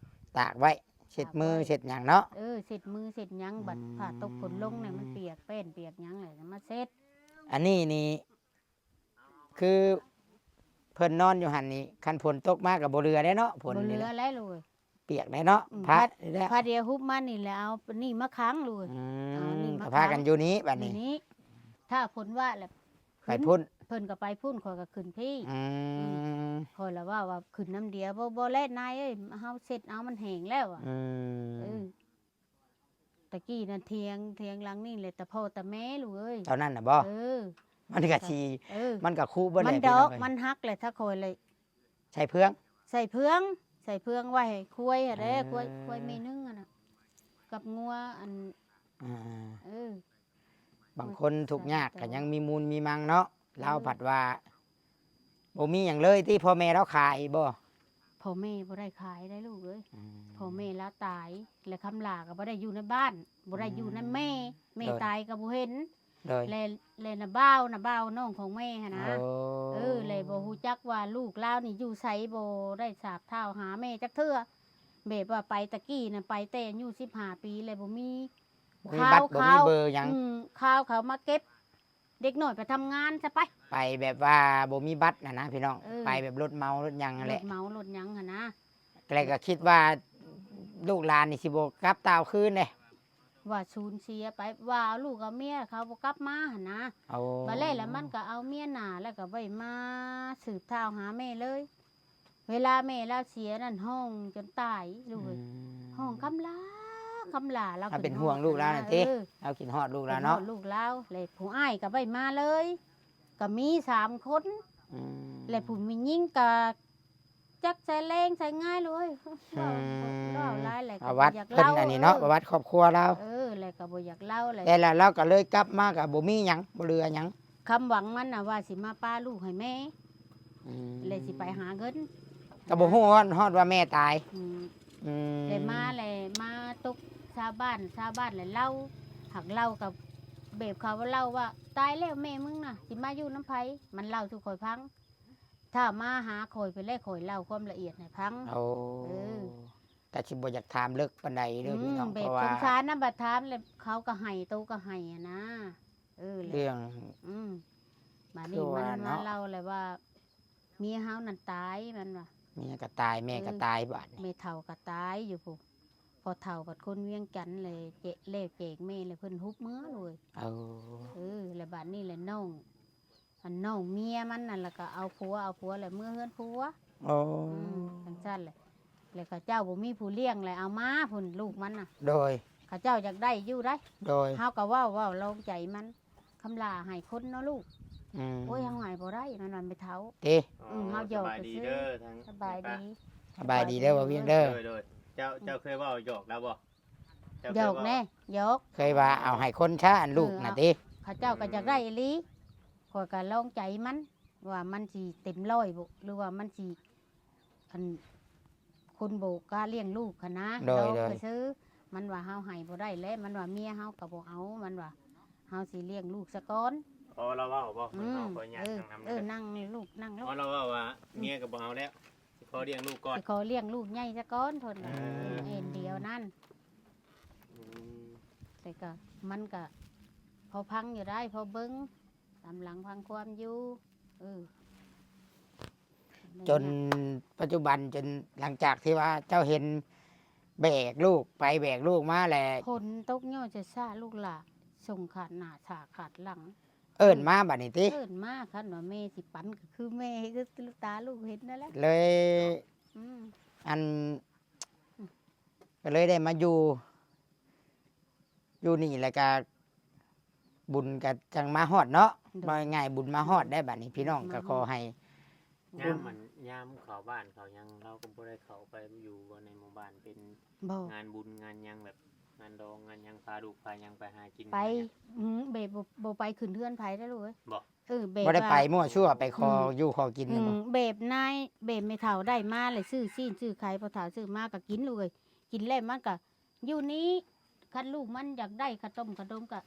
ຕາກໄວ້ ເຊັດມືເຊັດຫຍັງເນາະ ເອີ ເຊັດມືເຊັດຫຍັງ ບັດ ອືມ ຜ້າຕົກຝົນລົງນີ້ມັນປຽກແປ້ນປຽກຫຍັງແຫຼະ ມາເຊັດ ອັນນີ້ນີ້ ຄືເພິ່ນນອນຢູ່ຫັ້ນນີ້ ຄັນຝົນຕົກມາກໍບໍ່ເຫຼືອແດ່ເນາະ ຝົນ ບໍ່ເຫຼືອແລ້ວລູກເອີຍ ປຽກແດ່ເນາະ ອືມ ພາ ພາດຽວຮຸບມານີ້ແຫຼະ ເອົານີ້ມາຂັງລູກເອີຍ ອືມ ເອົານີ້ມາຂັງ ກໍພາກັນຢູ່ນີ້ບັດນີ້ ຖ້າຝົນວາແລ້ວ ໄປພຸ້ນ ເພິ່ນກໍໄປພຸ້ນ ຂ້ອຍກໍຂຶ້ນພີ້ ອືມ ອືມ ຂ້ອຍລະເວົ້າວ່າຂຶ້ນນຳດຽວ ບໍ່ ບໍ່ແລ້ວນາຍເອີຍ ເຮົາເຊັດເອົາມັນແຫ້ງແລ້ວ ອືມ ເອີ ຕະກີ້ນັ້ນຖຽງ ຖຽງຫຼັງນີ້ແຫຼະ ແຕ່ພໍ່ແຕ່ແມ່ລູກເອີຍ. ຕອນນັ້ນນະບໍ່? ເອີ ມັນກະຊິ ເອີ ມັນກະຄຸເບິດແຫຼະ ມັນດອກ ພີ່ນ້ອງເອີຍ ມັນຫັກແຫຼະ ຖ້າຂ້ອຍແຫຼະ ໃສ່ເຟືອງ ໃສ່ເຟືອງ ໃສ່ເຟືອງໄວ້ໃຫ້ຄວາຍຫັ້ນແຫຼະ ເອີ ຄວາຍ ຄວາຍແມ່ໜຶ່ງຫັ້ນນະ ກັບງົວອັນ ອ່າ ເອີ ບາງຄົນທຸກຍາກກໍຍັງມີມູນມີມັງເນາະ ອືມ ລາວພັດວ່າບໍ່ມີຫຍັງເລີຍຕິ ພໍ່ແມ່ລາວຂາຍບໍ່? ພໍ່ແມ່ບໍ່ໄດ້ຂາຍໄດ໋ລູກເອີຍ ອືມ ພໍ່ແມ່ລາວຕາຍ ແລະຄຳຫຼ້າກໍບໍ່ໄດ້ຢູ່ໃນບ້ານ ບໍ່ໄດ້ຢູ່ນຳແມ່ ອືມ ແມ່ ໂດຍ ຕາຍກໍບໍ່ເຫັນ ໂດຍ ແລະ ແລະນ້າບ່າວ ນ້າບ່າວນ້ອງຂອງແມ່ຫັ້ນນະ ໂອ້ ເອີ ແລະບໍ່ຮູ້ຈັກວ່າລູກລາວນີ້ຢູ່ໃສ ບໍ່ໄດ້ສາບເທົ້າຫາແມ່ຈັກເທື່ອ ແບບວ່າໄປຕະກີ້ນະ ໄປແຕ່ອາຍຸສິບຫ້າປີ ແລະບໍ່ມີ ບໍ່ມີບັດ ຂ່າວ ບໍ່ມີເບີຫຍັງ ອືມ ຂ່າວເຂົາມາເກັບ ເດັກນ້ອຍໄປທຳງານຊະໄປ ໄປແບບວ່າບໍ່ມີບັດຫັ້ນນະພີ່ນ້ອງ ເອີ ໄປແບບລົດເມົາລົດຫຍັງຫັ້ນແຫຼະ ລົດເມົາລົດຫຍັງຫັ້ນນະ ແລ້ວກໍຄິດວ່າລູກຫຼານນີ້ຊິບໍ່ກັບຕາວຄືນເດ້ ວ່າສູນເສຍໄປ ວ່າເອົາລູກເອົາເມຍ ເຂົາບໍ່ກັບມາຫັ້ນນະ ໂອ້ ບາດແລ້ວລະມັນກໍເອົາເມຍໜ້າ ແລ້ວກໍບໍ່ໄດ້ມາສືບເທົ້າຫາແມ່ເລີຍ ເວລາແມ່ລາວເສຍນັ້ນຮ້ອງຈົນຕາຍລູກເອີຍ ອືມ ຮ້ອງຄຳຫຼ້າ ຄຳຫຼ້າ ລາວເປັນຫ່ວງລູກລາວນັ້ນຕິ ເອີ ລາວຄິດຮອດລູກລາວເນາະ ຄິດຮອດລູກລາວ ແລະຜູ້ອ້າຍກໍບໍ່ໄດ້ມາເລີຍ ກໍມີສາມຄົນ ອືມ ແລະຜູ້ແມ່ຍິງກໍຈັກໃສ່ແລງໃສ່ງ່າຍເລີຍ ອືມ ເວົ້າຫຼາຍແຫຼະ ປະຫວັດເພິ່ນອັນນີ້ເນາະ ເອີ ປະຫວັດຄອບຄົວລາວ ເອີ ແລະກໍບໍ່ຢາກເລົ່າແຫຼະ ແຕ່ລະລາວກໍເລີຍກັບມາກໍບໍ່ມີຫຍັງ ບໍ່ເຫຼືອຫຍັງ ຄຳຫວັງມັນນະວ່າຊິມາປະລູກໃຫ້ແມ່ ອືມ ແລະຊິໄປຫາເງິນ ກໍບໍ່ຮູ້ຮອດ ຮອດວ່າແມ່ຕາຍ ອືມ ອືມ ແລະມາ ແລະມາຕົກຊາວບ້ານ ຊາວບ້ານແລະເລົ່າ ຫາກເລົ່າກັບແບບເຂົາເລົ່າວ່າ ຕາຍແລ້ວແມ່ມຶງນະ ຊິມາຢູ່ນຳໃຜ ມັນເລົ່າສູ່ຂ້ອຍຟັງ ຖ້າມາຫາຂ້ອຍພຸ້ນແຫຼະ ຂ້ອຍເລົ່າຄວາມລະອຽດໃຫ້ຟັງ ໂອ້ ເອີ ກໍຊິບໍ່ຢາກຖາມເລິກປານໃດເດີ ອືມ ພີ່ນ້ອງ ແບບ ເພາະວ່າ ສົງສານນຳ ບັດຖາມແລ້ວເຂົາກໍໄຫ້ ໂຕກໍໄຫ້ຫັ້ນນະ ເອີ ເລື່ອງ ອືມ ບາດນີ້ມັນມາເລົ່າແລ້ວວ່າ ເມຍເຮົານັ້ນຕາຍ ມັນວ່າ ເມຍກໍຕາຍ ແມ່ກໍຕາຍ ເອີ ບາດນີ້ ແມ່ເຖົ້າກໍຕາຍຢູ່ພຸ້ນ ພໍ່ເຖົ້າບັດຄົນວຽງຈັນ ແລ້ວແຈກ ແລ້ວແຈກແມ່ ແລ້ວເພິ່ນຮຸບເມືອເລີຍ ເອີ ເອີ ແລ້ວບາດນີ້ແຫຼະນ້ອງ ອັນນ້ອງເມຍມັນນັ້ນລະກໍເອົາຜົວ ເອົາຜົວແລ້ວເມືອເຮືອນຜົວ ໂອ້ ອືມ ຈັ່ງຊັ້ນແຫຼະ ແລ້ວເຂົາເຈົ້າບໍ່ມີຜູ້ລ້ຽງ ແລ້ວເອົາມາພຸ້ນ ລູກມັນນະ ໂດຍ ເຂົາເຈົ້າຢາກໄດ້ຢູ່ໃດ໋ ໂດຍ ເຮົາກໍເວົ້າ ເວົ້າລອງໃຈມັນ ຄຳຫຼ້າໃຫ້ຄົນເນາະລູກ ອືມ ໂອ້ຍ ເຮົາໃຫ້ບໍ່ໄດ້ ມັນວ່າແມ່ເຖົ້າ ຕິ ອືມ ເຮົາຫຍອກຊື່ໆ ສະບາຍດີເດີ ທາງ ສະບາຍດີ ສະບາຍດີເດີ ບ່າວວຽງເດີ ໂດຍໆ ເຈົ້າ ເຈົ້າເຄີຍເວົ້າຫຍອກລາວບໍ່? ເຈົ້າເຄີຍເວົ້າ ຫຍອກແນ່ ຫຍອກ ເຄີຍວ່າເອົາໃຫ້ຄົນຊະ ອັນລູກນະຕິ ເອີ ເຂົາເຈົ້າກໍຢາກໄດ້ອີ່ຫຼີ ອືມ ຂ້ອຍກໍລອງໃຈມັນ ວ່າມັນຊິເຕັມຮ້ອຍບໍ່ ຫຼືວ່າມັນຊິ ອັນ ຄົນບໍ່ກ້າລ້ຽງລູກຫັ້ນນະ ໂດຍ ລອງ ໂດຍ ຊື່ໆ ມັນວ່າເຮົາໃຫ້ບໍ່ໄດ້ແລ້ວ ມັນວ່າເມຍເຮົາກໍບໍ່ເອົາ ມັນວ່າເຮົາຊິລ້ຽງລູກສາກ່ອນ ອໍ ລາວເວົ້າບໍ່? ອືມ ເຮົາຂໍຍາດ ເອີ ນັ່ງນຳ ເອີ ເດີ ນັ່ງລູກ ນັ່ງໂລດ ອໍ ລາວເວົ້າວ່າ ອືມ ເມຍກໍບໍ່ເອົາແລ້ວ ຊິຂໍລ້ຽງລູກກ່ອນ ຊິຂໍລ້ຽງລູກໃຫຍ່ສາກ່ອນ ເພິ່ນວ່າ ເອີ ເຫັນດຽວນັ້ນ ອືມ ແຕ່ກໍ ມັນກໍພໍຟັງຢູ່ໄດ໋ ພໍເບິ່ງ ຕາມຫຼັງຟັງຄວາມຢູ່ ເອີ ຈົນປັດຈຸບັນ ຈົນຫຼັງຈາກທີ່ວ່າເຈົ້າເຫັນແບກລູກໄປແບກລູກມາແລ້ວ ຝົນຕົກຍ້ອຍຈະຊາ ລູກຫຼ້າສົ່ງຂາດໜ້າສາຂາດຫຼັງ ເອີ້ນມາບັດນີ້ຕິ ເອີ້ນມາ ຄັນວ່າແມ່ຊິປັນກໍຄືແມ່ ຄືຕາລູກເຫັນນັ້ນແຫຼະ ເລີຍ ອືມ ອັນ ອືມ ກໍເລີຍໄດ້ມາຢູ່ ຢູ່ນີ້ແລ້ວກໍບຸນກໍຈັ່ງມາຮອດເນາະ ໂດຍ ເວົ້າງ່າຍໆ ບຸນມາຮອດໄດ໋ ບັດນີ້ພີ່ນ້ອງກໍຂໍໃຫ້ ຍາມມັນ ຍາມເຂົ້າບ້ານເຂົ້າຫຍັງ ລາວກໍບໍ່ໄດ້ເຂົ້າໄປຢູ່ໃນໝູ່ບ້ານ ເປັນ ບໍ່ ງານບຸນງານຫຍັງ ແບບງານດອງງານຫຍັງ ພາລູກພາຫຍັງໄປຫາກິນ ໄປ ຫາຫຍັງ ອືມ ແບບບໍ່ ບໍ່ໄປຂຶ້ນເຮືອນໃຜເດ້ລູກເອີຍ ບໍ່ ເອີ ແບບ ບໍ່ໄດ້ໄປ ວ່າ ມົ້ວຊົ່ວໄປຂໍ ອືມ ຢູ່ຂໍກິນ ອືມ ນຳບໍ່ ແບບນາຍ ແບບແມ່ເຖົ້າໄດ້ມາແລ້ວ ຊື້ຊີ້ນຊື້ໄຂ່ ພໍ່ເຖົ້າຊື້ມາກໍກິນລູກເອີຍ ກິນແລ້ວມັນກໍ ຢູ່ນີ້ ຄັນລູກມັນຢາກໄດ້ຂະຕົ້ມຂະດົມກະ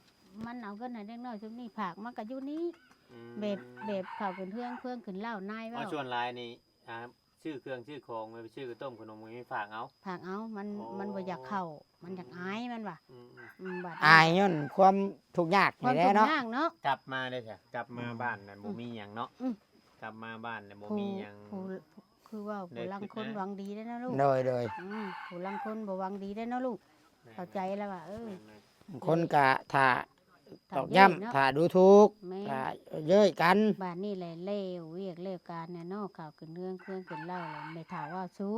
ມັນເອົາເງິນໃຫ້ເດັກນ້ອຍຊຸມນີ້ຝາກ ມັນກະຢູ່ນີ້ ອືມ ແບບ ແບບເຂົ້າຂຶ້ນເຮືອນເຟືອງຂຶ້ນເລົ້ານາຍເວົ້າ ເອົາ ສ່ວນຫຼາຍນີ້ ອ່າ ຊື້ເຄື່ອງຊື້ຂອງໄປຊື້ຂະຕົ້ມຂະໜົມນີ້ຝາກເອົາ ຝາກເອົາ ມັນ ໂອ້ ມັນບໍ່ຢາກເຂົ້າ ມັນຢາກອາຍ ອືມ ມັນວ່າ ອືມ ອືມ ບາດນີ້ ອາຍຍ້ອນຄວາມທຸກຍາກນີ້ແຫຼະເນາະ ຄວາມທຸກຍາກເນາະ ກັບມາເດ້ຊະ ກັບມາ ອືມ ບ້ານນັ້ນ ອືມ ບໍ່ມີຫຍັງເນາະ ອືມ ກັບມາບ້ານແລ້ວບໍ່ມີຫຍັງ ຜູ້ ຜູ້ ຄືເວົ້າ ຜູ້ລາງຄົນຫວັງດີເດ້ເນາະລູກ ໂດຍ ໂດຍ ອືມ ຜູ້ລາງຄົນບໍ່ຫວັງດີເດ້ເນາະລູກ ແມ່ນ ເຂົ້າໃຈແລ້ວວ່າ ເອີ ແມ່ນໆ ບາງຄົນກະຖ້າຕອກຢ້ຳ ຖ້າເຍີ້ຍເນາະ ຖ້າດູຖືກ ແມ່ນ ຖ້າເຍີ້ຍກັນ ບາດນີ້ແຫຼະແລ້ວວຽກແລ້ວການແຫຼະເນາະ ເຂົ້າຂຶ້ນເຮືອນເຄື່ອງຂຶ້ນເລົ້າແລ້ວ ແມ່ເຖົ້າເວົ້າສູ່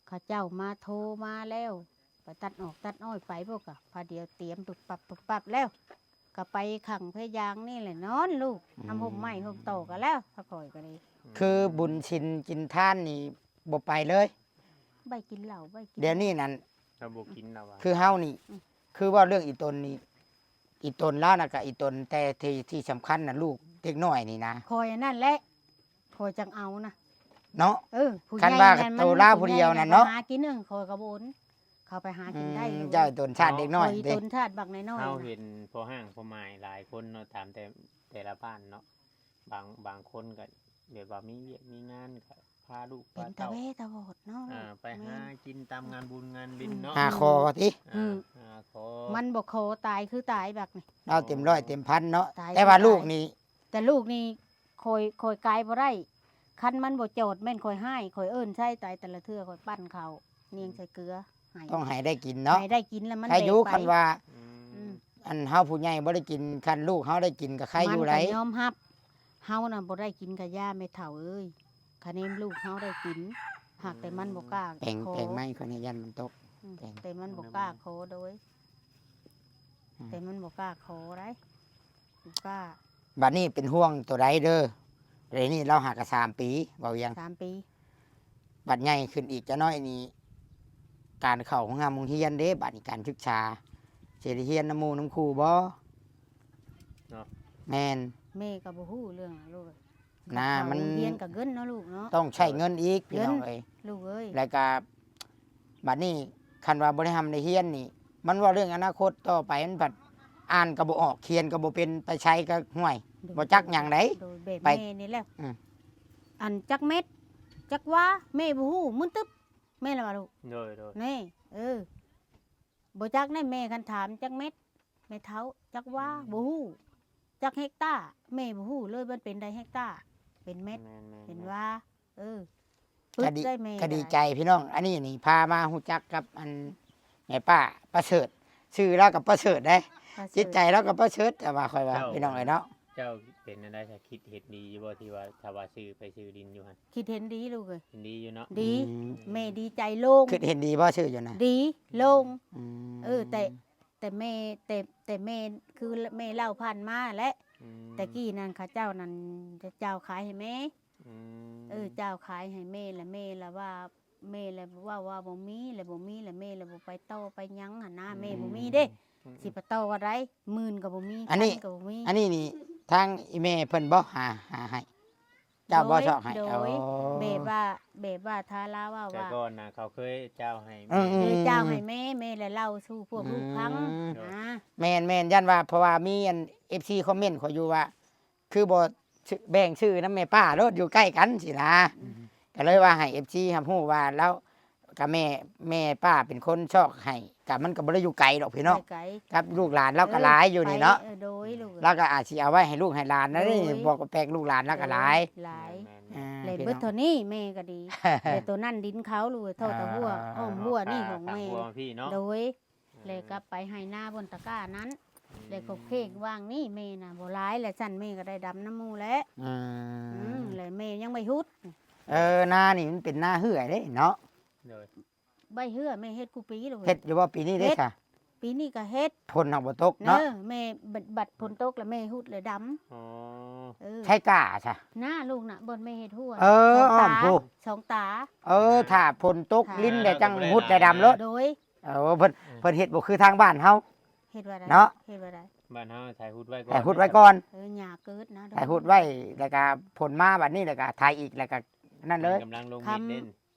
ເຂົາເຈົ້າມາໂທມາແລ້ວ ໄປຕັດອອກຕັດອ້ອຍໄປພຸ້ນ ກະພາດຽວຕຽມປຶບປັບປຶບປັບແລ້ວ ກະໄປຂັງໄປຢາງນີ້ແຫຼະ ນອນລູກ ອືມ ນຳຮົ່ມໄມ້ຮົ່ມຕອກກະແລ້ວ ພາຂ້ອຍກະດີ ຄືບຸນສິນກິນທານນີ້ບໍ່ໄປເລີຍ ໄປກິນເຫຼົ້າ ໄປກິນ ດຽວນີ້ນັ້ນ ເຮົາບໍ່ກິນແລ້ວວ່າ ຄືເຮົານີ້ ອືມ ຄືເວົ້າເລື່ອງອີ່ຕົນນີ້ ອີ່ຕົນລາວນະກະອີ່ຕົນ ແຕ່ທີ່ ທີ່ສຳຄັນນະ ລູກເດັກນ້ອຍນີ້ນະ ຂ້ອຍອັນນັ້ນແຫຼະ ຂ້ອຍຈັ່ງເອົານະ ເນາະ ເອີ ຜູ້ໃຫຍ່ ຄັນວ່າ ນັ້ນ ໂຕລາວຜູ້ດຽວນັ້ນເນາະ ຜູ້ໃຫຍ່ນະໄປຫາກິນ ເອີ ຂ້ອຍກະບໍ່ອົນ ເຂົາໄປຫາກິນໄດ້ ອືມ ເຈົ້າຕົນຊາດເດັກນ້ອຍ ເອີ ເດ້ ຕົນຊາດບັກນ້ອຍໆ ເຮົາເຫັນພໍ່ຮ້າງພໍ່ໝ້າຍຫຼາຍຄົນເນາະ ຕາມແຕ່ ແຕ່ລະບ້ານເນາະ ບາງ ບາງຄົນກະແບບວ່າມີວຽກມີງານ ກະພາລູກພາເຕົ້າ ເປັນຕາແວຕາວອດເນາະ ອ່າ ໄປຫາ ແມ່ນ ກິນຕາມງານບຸນງານວິນເນາະ ອືມ ຫາຂໍຕິ ອືມ ອ່າ ຫາຂໍ ມັນບໍ່ຂໍຕາຍຄືຕາຍບັກນີ້ ເອົາເຕັມຮ້ອຍເຕັມພັນເນາະ ຕາຍ ແຕ່ວ່າ ຄືຕາຍ ລູກນີ້ ແຕ່ລູກນີ້ຂ້ອຍ ຂ້ອຍກາຍບໍ່ໄດ້ ຄັນມັນບໍ່ຈອດແມ່ນຂ້ອຍຮ້າຍ ຂ້ອຍເອີ້ນໃຊ້ຕາຍ ແຕ່ລະເທື່ອຂ້ອຍປັ້ນເຂົ້າ ນຽງໃສ່ເກືອໃຫ້ ຕ້ອງໃຫ້ໄດ້ກິນເນາະ ໃຫ້ໄດ້ກິນແລ້ວມັນ ໃຫ້ຢູ່ ແບກໄປ ຄັນວ່າ ອືມ ອືມ ອັນເຮົາຜູ້ໃຫຍ່ບໍ່ໄດ້ກິນ ຄັນລູກເຮົາໄດ້ກິນກະໄຄຢູ່ໄດ໋ ມັນກະຍອມຮັບ ເຮົານະບໍ່ໄດ້ກິນກະຢ່າແມ່ເຖົ້າເອີຍ ຄະແນນລູກເຮົາໄດ້ກິນ ຫາກແຕ່ມັນບໍ່ກ້າ ແປງ ຂໍ ແປງໄມ້ຂ້ອຍນີ້ຢ້ານມັນຕົກ ອືມ ແປງ ແຕ່ມັນບໍ່ກ້າຂໍໂດຍ ອືມ ແຕ່ມັນບໍ່ກ້າຂໍໄດ໋ ບໍ່ກ້າ ບັດນີ້ເປັນຫ່ວງໂຕໃດເດີ ດຽວນີ້ລາວຫາກະສາມປີ ເວົ້າຫຍັງ ສາມປີ ບັດໃຫຍ່ຂຶ້ນອີກຈັກໜ້ອຍນີ້ ການເຂົ້າໂຮງຮ່ຳໂຮງຮຽນເດ້ ບັດນີ້ການສຶກສາ ຊິໄດ້ຮຽນນຳໝູ່ນຳຄູ່ບໍ່ ເນາະ ແມ່ນ ແມ່ກະບໍ່ຮູ້ເລື່ອງນະລູກ ນະ ມັນ ໂຮງຮຽນກະເງິນເນາະລູກເນາະ ຕ້ອງໃຊ້ເງິນອີກ ເອີ ພີ່ນ້ອງເອີຍ ເງິນລູກເອີຍ ແລ້ວກະ ບັດນີ້ຄັນວ່າບໍ່ໄດ້ຮ່ຳໄດ້ຮຽນນີ້ ມັນເວົ້າເລື່ອງອະນາຄົດຕໍ່ໄປ ມັນພັດອ່ານກະບໍ່ອອກ ຂຽນກະບໍ່ເປັນ ໄປໃສກະ ຫ້ວຍ ໂດຍ ບໍ່ຈັກຫຍັງໃດ໋ ໂດຍ ແບບ ໄປ ແມ່ນີ້ແຫຼະ ອືມ ອັນຈັກເມັດ ຈັກວາ ແມ່ບໍ່ຮູ້ ມຶນຕຶບ ແມ່ນລະວ່າລູກ ໂດຍໆ ແນ່ ເອີ ບໍ່ຈັກໃດ໋ແມ່ ຄັນຖາມຈັກເມັດ ແມ່ເຖົ້າ ຈັກວາ ອືມ ບໍ່ຮູ້ ຈັກເຮັກຕາ ແມ່ບໍ່ຮູ້ເລີຍ ມັນເປັນໃດເຮັກຕາ ເປັນເມັດ ແມ່ນໆໆ ເປັນວາ ເອີ ປຶດ ກະດີ ໄດ້ແມ່ ກະດີໃຈພີ່ນ້ອງ ອັນນີ້ນີ້ພາມາຮູ້ຈັກກັບອັນແມ່ປ້າປະເສີດ ຊື່ລາວກະປະເສີດເດ້ ປະເສີດ ຈິດໃຈລາວກະປະເສີດ ແຕ່ວ່າຂ້ອຍວ່າ ເຈົ້າ ພີ່ນ້ອງເອີຍເນາະ ເຈົ້າເປັນແນວໃດ ຄິດເຫັນດີຢູ່ບໍ່ ທີ່ວ່າ ຖ້າວ່າຊື້ໄປຊື້ດິນຢູ່ຫັ້ນ ຄິດເຫັນດີລູກເອີຍ ເຫັນດີຢູ່ເນາະ ດີ ອືມ ແມ່ດີໃຈໂລ່ງ ຄິດເຫັນດີບໍ່ ຊື້ຢູ່ນະ ດີໂລ່ງ ອືມ ເອີ ແຕ່ ແຕ່ແມ່ ແຕ່ ແຕ່ແມ່ ຄືແມ່ເລົ່າຜ່ານມາແຫຼະ ອືມ ແຕ່ກີ້ນັ້ນເຂົາເຈົ້ານັ້ນ ເຈົ້າຂາຍໃຫ້ແມ່ ອືມ ເອີ ເຈົ້າຂາຍໃຫ້ແມ່ ລະແມ່ລະວ່າ ແມ່ລະເວົ້າວ່າບໍ່ມີ ລະບໍ່ມີ ລະແມ່ລະບໍ່ໄປຕໍ່ໄປຫຍັງຫັ້ນນະ ອືມ ແມ່ບໍ່ມີເດ້ ອືມ ຊິໄປຕໍ່ວ່າໃດ ໝື່ນກະບໍ່ມີ ອັນນີ້ ພັນກະບໍ່ມີ ອັນນີ້ນີ້ທາງອີ່ແມ່ເພິ່ນບໍ່ຫາ ຫາໃຫ້ ເຈົ້າບໍ່ຊອກໃຫ້ ໂດຍ ໂອ້ ແບບວ່າ ແບບວ່າຖ້າລາວເວົ້າ ແຕ່ ວ່າ ກ່ອນນະເຂົາເຄີຍເຈົ້າໃຫ້ ເອີ ເອີ ເອີ ເຈົ້າໃຫ້ແມ່ ແມ່ລະເລົ່າສູ່ພວກລູກຟັງ ອືມ ນະ ແມ່ນໆ ຢ້ານວ່າ ເພາະວ່າມີອັນ ເອັຟຊີ ຄອມເມັນຂ້ອຍຢູ່ວ່າ ຄືບໍ່ຊື້ ແບ່ງຊື້ນຳແມ່ປ້າໂລດ ຢູ່ໃກ້ກັນຊີ້ນະ ອືມ ກະເລີຍວ່າໃຫ້ ເອັຟຊີ ຮັບຮູ້ວ່າລາວ ກະແມ່ ແມ່ປ້າເປັນຄົນຊອກໃຫ້ ກະມັນກະບໍ່ໄດ້ຢູ່ໄກດອກພີ່ນ້ອງ ໄກໆ ກັບລູກຫຼານລາວກະຫຼາຍຢູ່ນີ້ເນາະ ເອີ ໂດຍ ລູກ ລາວກະອາດຊິເອົາໄວ້ໃຫ້ລູກໃຫ້ຫຼານນະ ໂດຍ ບໍ່ແປກລູກຫຼານລາວກະຫຼາຍ ໂດຍ ຫຼາຍ ອ່າ ແລະເບິດເທົ່ານີ້ແມ່ກະດີ ແລະໂຕນັ້ນດິນເຂົາລູກ ເທົ່າຕາຫົວ ອ້ອມຫົວນີ້ຂອງແມ່ ຕາຫົວພີ່ເນາະ ໂດຍ ອືມ ແລະກະໄປໄຮ່ນາບົນຕະກ້ານັ້ນ ອືມ ແລະກໍເພກວ່າງນີ້ແມ່ນະ ບໍ່ຫຼາຍ ແລະຊັ້ນແມ່ກະໄດ້ດຳນຳໝູ່ແຫຼະ ອືມ ອືມ ແລະແມ່ຍັງບໍ່ຫຸດ ເອີ ນານີ້ມັນເປັນນາເຮືອເດ້ເນາະ ໂດຍ ໃບເຮືອແມ່ເຮັດຄູ່ປີໂລດ ເຮັດຢູ່ບໍ່ປີນີ້ເດ້ ເຮັດ ຊະ ປີນີ້ກະເຮັດ ຝົນຫາກບໍ່ຕົກເນາະ ເອີ ແມ່ ບັດ ບັດຝົນຕົກລະແມ່ຫຸດລະດຳ ອໍ ເອີ ໃຊ້ກ້າຊະ ນາລູກນະ ບ່ອນແມ່ເຮັດຫົວ ເອີ ສອງຕາ ອ້ອມພຸ້ນ ສອງຕາ ເອີ ຖ້າຝົນຕົກລິນແລ້ວຈັ່ງຫຸດລະດຳໂລດ ໂດຍ ເອີ ເພິ່ນ ເອີ ເພິ່ນເຮັດບໍ່ຄືທາງບ້ານເຮົາ ເຮັດວ່າໃດ ເນາະ ເຮັດວ່າໃດ ບ້ານເຮົາໄຖຫຸດໄວ້ກ່ອນ ໄຖຫຸດໄວ້ກ່ອນ ເອີ ຫຍ້າເກີດນະ ໄຖຫຸດໄວ້ ແລ້ວກະຝົນມາບັດນີ້ ແລ້ວກະໄຖອີກ ແລ້ວກະນັ້ນເລີຍ ກຳລັງລົງເຮັດເດ້ ຄຳ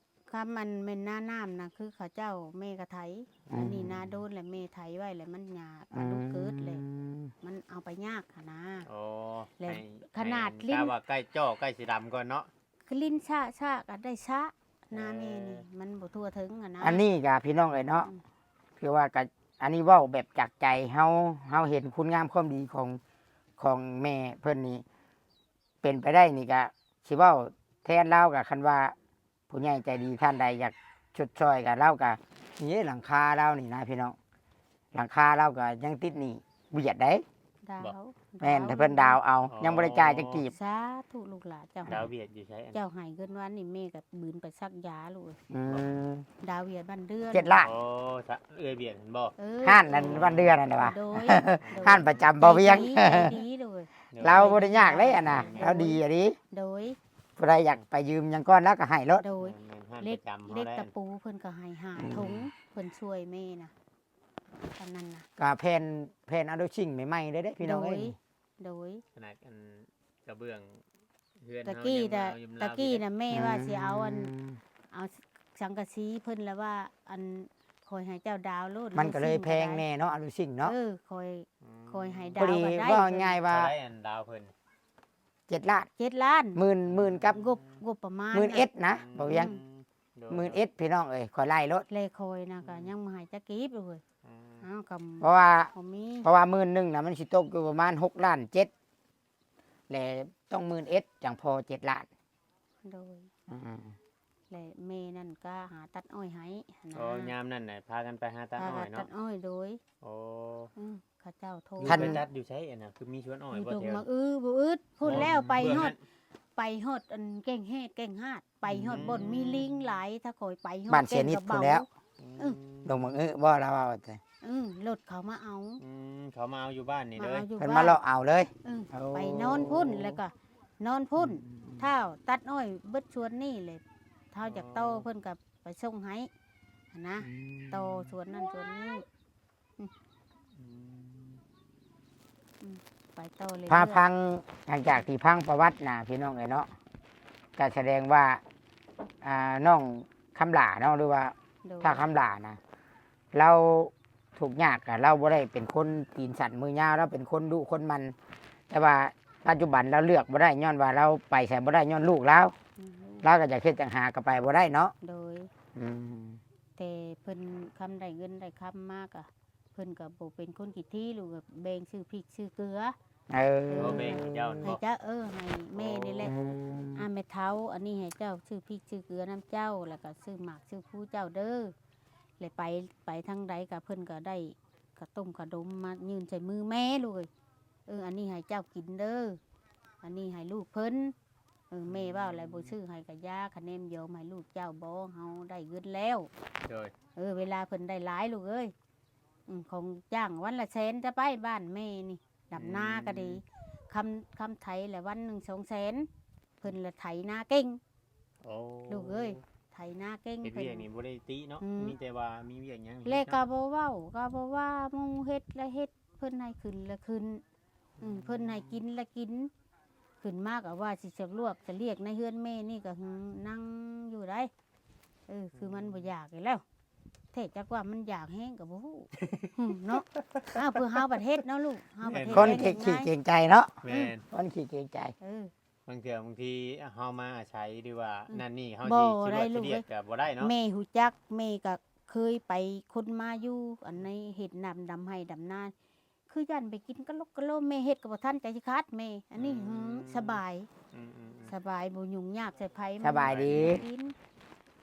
ຄຳອັນແມ່ນນານ້ຳນະ ຄືເຂົາເຈົ້າແມ່ກະໄຖ ອືມ ອັນນີ້ນາໂດນ ແລະແມ່ໄຖໄວ້ ແລະມັນຫຍ້າ ອືມ ກະລຸກເກີດ ແລະມັນເອົາໄປຍາກຫັ້ນນະ ອໍ ແລະ ໃຫ້ ຂະໜາດ ໃຫ້ ຫຼິ້ນ ກະວ່າໃກ້ຈໍ້ໃກ້ຊິດຳກ່ອນເນາະ ຄືຫຼິ້ນຊ້າໆກະໄດ້ຊ້າ ນາແມ່ນີ້ ເອີ ມັນບໍ່ທົ່ວເຖິງຫັ້ນນະ ອັນນີ້ກະພີ່ນ້ອງເອີຍເນາະ ອືມ ຄືວ່າກະ ອັນນີ້ເວົ້າແບບຈາກໃຈເຮົາ ເຮົາເຫັນຄຸນງາມຄວາມດີຂອງ ຂອງແມ່ເພິ່ນນີ້ ເປັນໄປໄດ້ນີ້ກະຊິເວົ້າແທນລາວ ກະຄັນວ່າຜູ້ໃຫຍ່ໃຈດີທ່ານໃດຢາກຊົດຊ່ອຍກະ ລາວກະ ນີ້ເດ້ ຫຼັງຄາລາວນີ້ນະພີ່ນ້ອງ ຫຼັງຄາລາວກະຍັງຕິດໜີ້ບຽດໃດ ດາວ ບໍ່ ແມ່ນ ດາວ ແຕ່ເພິ່ນດາວເອົາ ອໍ ຍັງບໍ່ໄດ້ຈ່າຍຈັກກີບ. ສາທຸລູກຫຼານ ເຈົ້າໃຫ້ ດາວຫວຽດຢູ່ໃສ? ເຈົ້າໃຫ້ເງິນວານນີ້ ແມ່ກໍບືນໄປສັກຢາລູກເອີຍ. ອືມ ດາວຫວຽດບ້ານເດືອນ ເຈັດລ້ານ. ອໍ ສະ ເອື້ອຍຫວຽດຫັ້ນບໍ່? ເອີ ຮ້ານນັ້ນບ້ານເດືອນຫັ້ນນະວ່າ ໂດຍ ໂດຍ ຮ້ານປະຈຳບໍ່ວຽງ ໃຈດີ ໃຈດີລູກເອີຍ. ລາວບໍ່ໄດ້ຍາກເດ້ອັນນະ ໂດຍ ລາວດີອີ່ຫຼີ. ໂດຍ ຜູ້ໃດຢາກໄປຢືມຫຍັງກ່ອນ ລາວກໍໃຫ້ໂລດ. ໂດຍ ແມ່ນໆ ຮ້ານປະຈຳເຮົາ ເຫຼັກຕະປູເພິ່ນກໍໃຫ້ຫ້າ ອືມ ຖົງ ເພິ່ນຊ່ວຍແມ່ນະ ອັນນັ້ນນະ ກໍແຜ່ນ ແຜ່ນອາໂດຊິງໃໝ່ໆເດ້ ພີ່ນ້ອງເອີຍ. ໂດຍ ໂດຍ ຂະໜາດອັນກະເບື້ອງເຮືອນເຮົາ ຕະກີ້ນະ ຕະກີ້ນະແມ່ວ່າຊິເອົາອັນ ອືມ ເອົາສັງກະສີເພິ່ນລະວ່າ ອັນ ຂ້ອຍໃຫ້ເຈົ້າດາວໂລດ ມັນກໍເລີຍແພງແດ່ເນາະ ອາໂດຊິງເນາະ. ເອີ ຂ້ອຍ ອືມ ຂ້ອຍໃຫ້ດາວກໍໄດ້ ເວົ້າງ່າຍວ່າ ເທົ່າໃດອັນດາວເພິ່ນ? ເຈັດລ້ານ ເຈັດລ້ານ ໝື່ນ ໝື່ນກັບ ງົບ ງົບປະມານ ໝື່ນເອັດນະ ອືມ ບໍ່ວຽງ ອືມ ໂດຍ ໝື່ນເອັດ ພີ່ນ້ອງເອີຍ ຂ້ອຍໄລ່ໂລດ. ແລະຂ້ອຍນະກໍ ອືມ ຍັງບໍ່ໃຫ້ຈັກກີບເລີຍ ອືມ ເອົາກໍ ເພາະວ່າ ບໍ່ມີ ເພາະວ່າໝື່ນໜຶ່ງນະ ມັນຊິຕົກຢູ່ປະມານຫົກລ້ານເຈັດ ແລະຕ້ອງໝື່ນເອັດ ຈັ່ງພໍເຈັດລ້ານ. ໂດຍ ອືມ ແລະແມ່ນັ້ນກໍຫາຕັດອ້ອຍໃຫ້ຫັ້ນນະ. ອໍ ຍາມນັ້ນນະ ພາກັນໄປຫາຕັດອ້ອຍເນາະ ຫາຕັດອ້ອຍ ໂດຍ. ອໍ ອືມ ເຂົາເຈົ້າໂທ ຄືໄປຕັດຢູ່ໃສອັນນະ ຄືມີສວນອ້ອຍບໍ່ແຖວ? ຢູ່ດົງໝາກອື ບໍ່ອຶດ ພຸ້ນແລ້ວ ໄປຮອດ ໄປຮອດອັນແກ້ງແຮດ ແກ້ງຫາດ ໄປຮອດ ອືມ ບ່ອນມີລີງຫຼາຍ ຖ້າຂ້ອຍໄປຮອດ ບ້ານເຊຍນິດພຸ້ນແລ້ວ. ອືມ ອືມ ດົງໝາກອຶບໍ່ ລາວເວົ້າແຕ່ ອືມ ລົດເຂົາມາເອົາ ອືມ ເຂົາມາເອົາຢູ່ບ້ານນີ້ເລີຍ ເພິ່ນມາເລາະເອົາເລີຍ. ເອີ ໂອ້ ໄປນອນພຸ້ນ ແລ້ວກໍນອນພຸ້ນ ອືມ ທ້າວຕັດອ້ອຍເບິດສວນນີ້ແຫຼະ ທ້າວຢາກຕໍ່ ອໍ ເພິ່ນກໍໄປສົ່ງໃຫ້ຫັ້ນນະ ອືມ ຕໍ່ສວນນັ້ນສວນນີ້. ອືມ ອືມ ອືມ ໄປຕໍ່ເລີຍ ພາຟັງ ຫຼັງຈາກທີ່ຟັງປະຫວັດນະ ພີ່ນ້ອງເອີຍເນາະ ກະສະແດງວ່າ ອ່າ ນ້ອງຄຳຫຼ້າເນາະ ຫຼືວ່າ ໂດຍ ທ້າວຄຳຫຼ້ານະ ລາວທຸກຍາກ ກະລາວບໍ່ໄດ້ເປັນຄົນຕີນສັ້ນມືຍາວ ລາວເປັນຄົນດຸຄົນໝັ່ນ ແຕ່ວ່າປັດຈຸບັນລາວເລືອກບໍ່ໄດ້ ຍ້ອນວ່າລາວໄປໃສບໍ່ໄດ້ ຍ້ອນລູກລາວ ອືມ ລາວກໍຢາກເຮັດຢາກຫາກໍໄປບໍ່ໄດ້ເນາະ. ໂດຍ ອືມ ແຕ່ເພິ່ນຄຳໄດ້ເງິນໄດ້ຄຳມາກະ ເພິ່ນກໍບໍ່ເປັນຄົນຂີ້ຖີ່ ລູກກໍແບ່ງຊື້ພິກຊື້ເກືອ. ເອີ ເອີ ແບ່ງໃຫ້ເຈົ້າ ໃຫ້ເຈົ້າ ເອີ ໃຫ້ແມ່ນີ້ແຫຼະ. ອໍ ອາ ແມ່ເຖົ້າ ອັນນີ້ໃຫ້ເຈົ້າຊື້ພິກຊື້ເກືອນຳເຈົ້າ ແລ້ວກໍຊື້ໝາກຊື້ພູເຈົ້າເດີ ແລ້ວໄປ ໄປທາງໃດກໍເພິ່ນກໍໄດ້ຂະຕົ້ມຂະດົມມາຍື່ນໃສ່ມືແມ່ ລູກເອີຍ. ເອີ ອັນນີ້ໃຫ້ເຈົ້າກິນເດີ ອັນນີ້ໃຫ້ລູກເພິ່ນ. ເອີ ແມ່ເວົ້າແລ້ວບໍ່ຊື້ໃຫ້ກະຢ່າ ຄະແນນຍອມໃຫ້ລູກເຈົ້າບໍ ເຮົາໄດ້ເງິນແລ້ວ. ໂດຍ ເອີ ເວລາເພິ່ນໄດ້ຫຼາຍ ລູກເອີຍ. ອືມ ຂອງຈ້າງວັນລະແສນ ຈະໄປບ້ານແມ່ນີ້ ດຳນາກໍດີ ອືມ ຄຳ ຄຳໄຖລະວັນໜຶ່ງສອງແສນ ເພິ່ນລະໄຖນາເກັ່ງ. ໂອ້ ລູກເອີຍ ໄຖນາເກັ່ງ ເຮັດວຽກນີ້ບໍ່ໄດ້ຕິເນາະ ອືມ ມີແຕ່ວ່າມີວຽກຫຍັງ ແລະກໍບໍ່ເວົ້າ ກໍບໍ່ວ່າ ໝູ່ເຮັດລະເຮັດ ເພິ່ນໃຫ້ຂຶ້ນລະຂຶ້ນ ອືມ ເພິ່ນໃຫ້ກິນລະກິນ ຂຶ້ນມາກໍວ່າຊິສະຫຼວກສະຫຼຽກໃນເຮືອນແມ່ນີ້ກໍຫຶງ ນັ່ງຢູ່ໄດ໋. ເອີ ຄືມັນບໍ່ຢາກອີກແລ້ວ ແທ້ຈັກວ່າມັນຢາກແຮງກໍບໍ່ຮູ້ ເນາະ. ອ້າວ ເພື່ອເຮົາບັດເຮັດເນາະລູກ ເຮົາບັດເຮັດ ຄົນຂີ້ເກງໃຈເນາະ ແມ່ນ ຄົນຂີ້ເກງໃຈ. ເອີ ບາງເທື່ອບາງທີເຮົາມາອາໄສ ຫຼືວ່າ ອືມ ນັ້ນນີ້ ເຮົາ ບໍ່ ຊິ ຊິລວກ ໄດ້ລູກ ຊິລຽກ ເອີຍ ກໍບໍ່ໄດ້ເນາະ. ແມ່ຮູ້ຈັກ ແມ່ກໍເຄີຍໄປຄົ້ນມາຢູ່ ອັນໃນເຮັດນ້ຳດຳໄຮ່ດຳນາ ຄືຢ້ານໄປກິນກະລົກກະໂລ ແມ່ເຮັດກໍບໍ່ທັນໃຈຊິຂາດແມ່. ອັນນີ້ ອືມ ສະບາຍ ອືມໆໆ ສະບາຍ ບໍ່ຫຍຸ້ງຍາກໃສ່ໃຜ ສະບາຍດີ ບໍ່ໄດ້ກິນ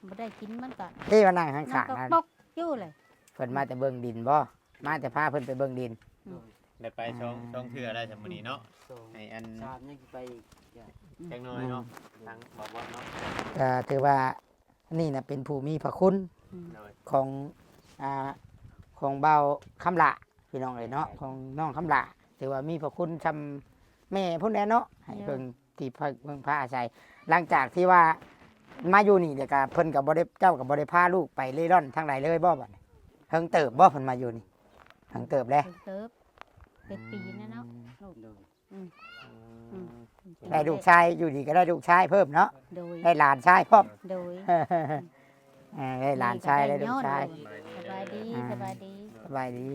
ບໍ່ໄດ້ກິນມັນກໍ ເອີ ມານັ່ງຂ້າງໆ ມັນກໍ ນັ້ນ ປົກຢູ່ແຫຼະ. ເພິ່ນມາແຕ່ເບິ່ງດິນບໍ່? ມາແຕ່ພາເພິ່ນໄປເບິ່ງດິນ ອືມ ໄດ້ໄປສອງ ອ່າ ສອງເທື່ອແລ້ວຊະມື້ນີ້ເນາະ. ສອງ ໃຫ້ອັນ ສາມ ຍັງຊິໄປອີກ ຈັກໜ້ອຍເນາະ ອືມ ທາງບ່າວບອນເນາະ ກໍຖືວ່າ ນີ້ນະເປັນຜູ້ມີພະຄຸນ ອືມ ໂດຍ ຂອງ ອ່າ ຂອງບ່າວຄຳຫຼ້າ ພີ່ນ້ອງເອີຍເນາະ ຂອງນ້ອງຄຳຫຼ້າ ຖືວ່າມີພະຄຸນຊ່ຳແມ່ພຸ້ນແຫຼະເນາະ ໃຫ້ເພິ່ງທີ່ເພິ່ງພາອາໄສ. ຫຼັງຈາກທີ່ວ່າມາຢູ່ນີ້ ແລ້ວກໍເພິ່ນກໍບໍ່ໄດ້ ເຈົ້າກໍບໍ່ໄດ້ພາລູກໄປເລ່ລ່ອນທາງໃດເລີຍບໍ່? ບັດນີ້ເຫິງເຕີບບໍ່ເພິ່ນມາຢູ່ນີ້? ເຫິງເຕີບແລ້ວ ເຫິງເຕີບ ເຈັດປີແລ້ວເນາະ ອືມ ລູກ ໂດຍ ອືມ ອືມ ອືມ ໄດ້ລູກຊາຍ ຢູ່ດີກໍໄດ້ລູກຊາຍເພີ່ມເນາະ ໂດຍ ໄດ້ຫຼານຊາຍພ້ອມ ໂດຍ ເອີ ໄດ້ຫຼານຊາຍ ໄດ້ລູກຊາຍ. ສະບາຍດີ ອ່າ ສະບາຍດີ ສະບາຍດີ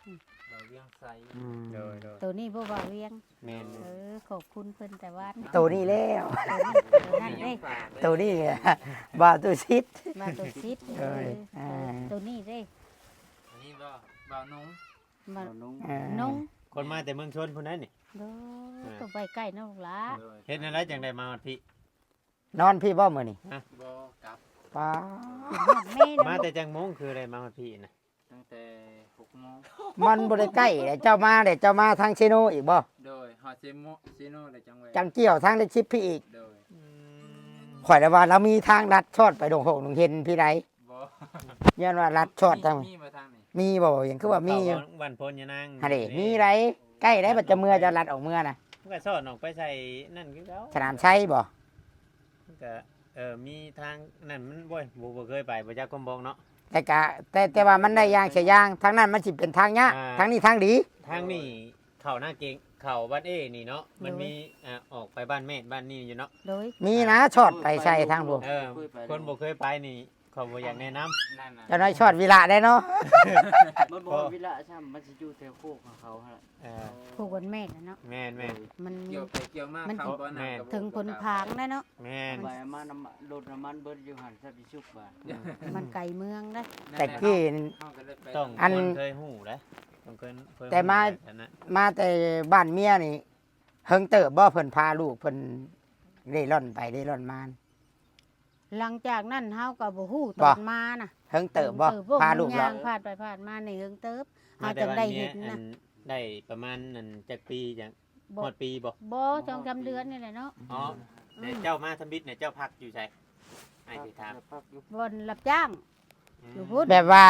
ອືມ ບ່າວວຽງໄຊ ອືມ ໂດຍໆ ໂຕນີ້ບໍ່ ບ່າວວຽງ ແມ່ນ ເອີ ຂອບຄຸນເພິ່ນແຕ່ວ່າ ໂຕນີ້ແລ້ວ ໂຕນີ້ ໂຕນັ້ນເດ້ ໂຕນີ້ບ່າວຕຸສິດ ບ່າວຕຸສິດ ໂດຍ ເອີ ອ່າ ໂຕນີ້ເດ້ ອັນນີ້ບໍ່ ບ່າວນົງ ມາ ເອີ ນົງ ຄົນມາແຕ່ເມືອງຊົນພຸ້ນນັ້ນນີ້ ໂດຍ ອ່າ ກໍໄປໃກ້ເນາະລູກຫຼາ ໂດຍ ເຮັດແນວໃດຈັ່ງໄດ້ມາຮອດພີ້? ນອນພີ້ບໍ່ມື້ນີ້? ຮະ ບໍ່ກັບ ປ້າ ມາແຕ່ຈັກໂມງ ຄືໄດ້ມາຮອດພີ້ນະ? ຕັ້ງແຕ່ຫົກໂມງ ມັນບໍ່ໄດ້ໃກ້ເດ້ ເຈົ້າມາເດ້ ເຈົ້າມາທາງເຊໂນອີກບໍ່? ໂດຍ ຮອດເຊໂມ ເຊໂນແລ້ວຈັ່ງແວ່ ຈັ່ງກ່ຽວທາງເລັກສິບພີ້ອີກ. ໂດຍ ອືມ ຂ້ອຍລະວ່າລາວມີທາງລັດຊອດໄປດົງໂຮງດົງເຫັນພີ້ໃດ. ບໍ່ ຍ້ອນວ່າລັດຊອດທາງ ມີ ມີບໍ່ທາງນີ້? ມີບໍ່? ຫຍັງຄືວ່າມີຢູ່ ເຂົ້າບ້ານ ບ້ານໂພນຍານາງ ຫັ້ນເດ້ ມີໃດ ໃກ້ໃດ ບັດຈະເມືອຈະລັດອອກເມືອນະ ມັນກໍຊອດອອກໄປໃສ່ນັ້ນຄືເກົ່າ ສະໜາມໄຊບໍ່? ມັນກະ ເອີ ມີທາງນັ້ນມັນ ໂອ້ຍ ບໍ່ ບໍ່ເຄີຍໄປ ບໍ່ຈັກຄວາມບອກເນາະ ແຕ່ກະ ແຕ່ ແຕ່ວ່າມັນໄດ້ຢ່າງເສຍຢ່າງ ທາງນັ້ນມັນຊິເປັນທາງຍາກ ອ່າ ທາງນີ້ທາງດີ ທາງນີ້ເຂົ້ານາເກງ ເຂົ້າວັດເອນີ້ເນາະ ໂດຍ ມັນມີ ອ່າ ອອກໄປບ້ານແມ່ນບ້ານນີ້ຢູ່ເນາະ ໂດຍ ມີນະ ອ່າ ຊອດໄປໃສ່ທາງພຸ້ນ ເອີ ເອີ ຄົນບໍ່ເຄີຍໄປນີ້ ເຂົາບໍ່ຢາກແນະນຳ ນັ້ນນະ ຈັກໜ້ອຍຊອດວິລະໄດ້ເນາະ ມັນບໍ່ຮອດວິລະຊ້ຳ ມັນຊິຢູ່ແຖວໂຄກຂອງເຂົາຫັ້ນລະ ເອີ ຜູ້ຄົນແມ່ນນະເນາະ ແມ່ນໆ ມັນມີ ກ່ຽວໄປກ່ຽວມາ ມັນ ເຂົາກໍ ແມ່ນ ເຖິງຜົນພາງໄດ້ເນາະ ແມ່ນ ໄປມານ້ຳ ລົດນ້ຳມັນເບິດຢູ່ຫັ້ນ ສັນຕິສຸກວ່າ ມັນໄກເມືອງເດ້ ແຕ່ກີ້ ເຮົາກໍໄດ້ໄປ ຕ້ອງ ອັນ ຄົນເຄີຍຮູ້ເດ້ ຕ້ອງເຄີຍ ເຄີຍ ແຕ່ມາ ຮູ້ໄດ້ ມາແຕ່ບ້ານເມຍນີ້ ເຫິງເຕີບບໍ່ ເພິ່ນພາລູກເພິ່ນເລ່ລ່ອນໄປເລ່ລ່ອນມາ? ຫຼັງຈາກນັ້ນເຮົາກໍບໍ່ຮູ້ ບໍ່ ຕອນມານະ ເຫິງເຕີບບໍ່? ເຫິງເຕີບ ພາລູກເລາະ ຍ່າງຜ່ານໄປຜ່ານມານີ້ເຫິງເຕີບ ມາແຕ່ ເຮົາຈັ່ງໄດ້ເຫັນນະ ບ້ານເມຍ ອັນ ໄດ້ປະມານ ອັນ ຈັກປີ ຈັກ ບໍ່ ຮອດປີບໍ່? ບໍ່ ສອງສາມເດືອນນີ້ແຫຼະເນາະ ອໍ ອືມ ແລ້ວເຈົ້າມາທຳອິດນີ້ເຈົ້າພັກຢູ່ໃສ? ອ້າຍຊິຖາມ ພັກຢູ່ ບ່ອນຮັບຈ້າງ ອືມ ຢູ່ພຸ້ນ ແບບວ່າ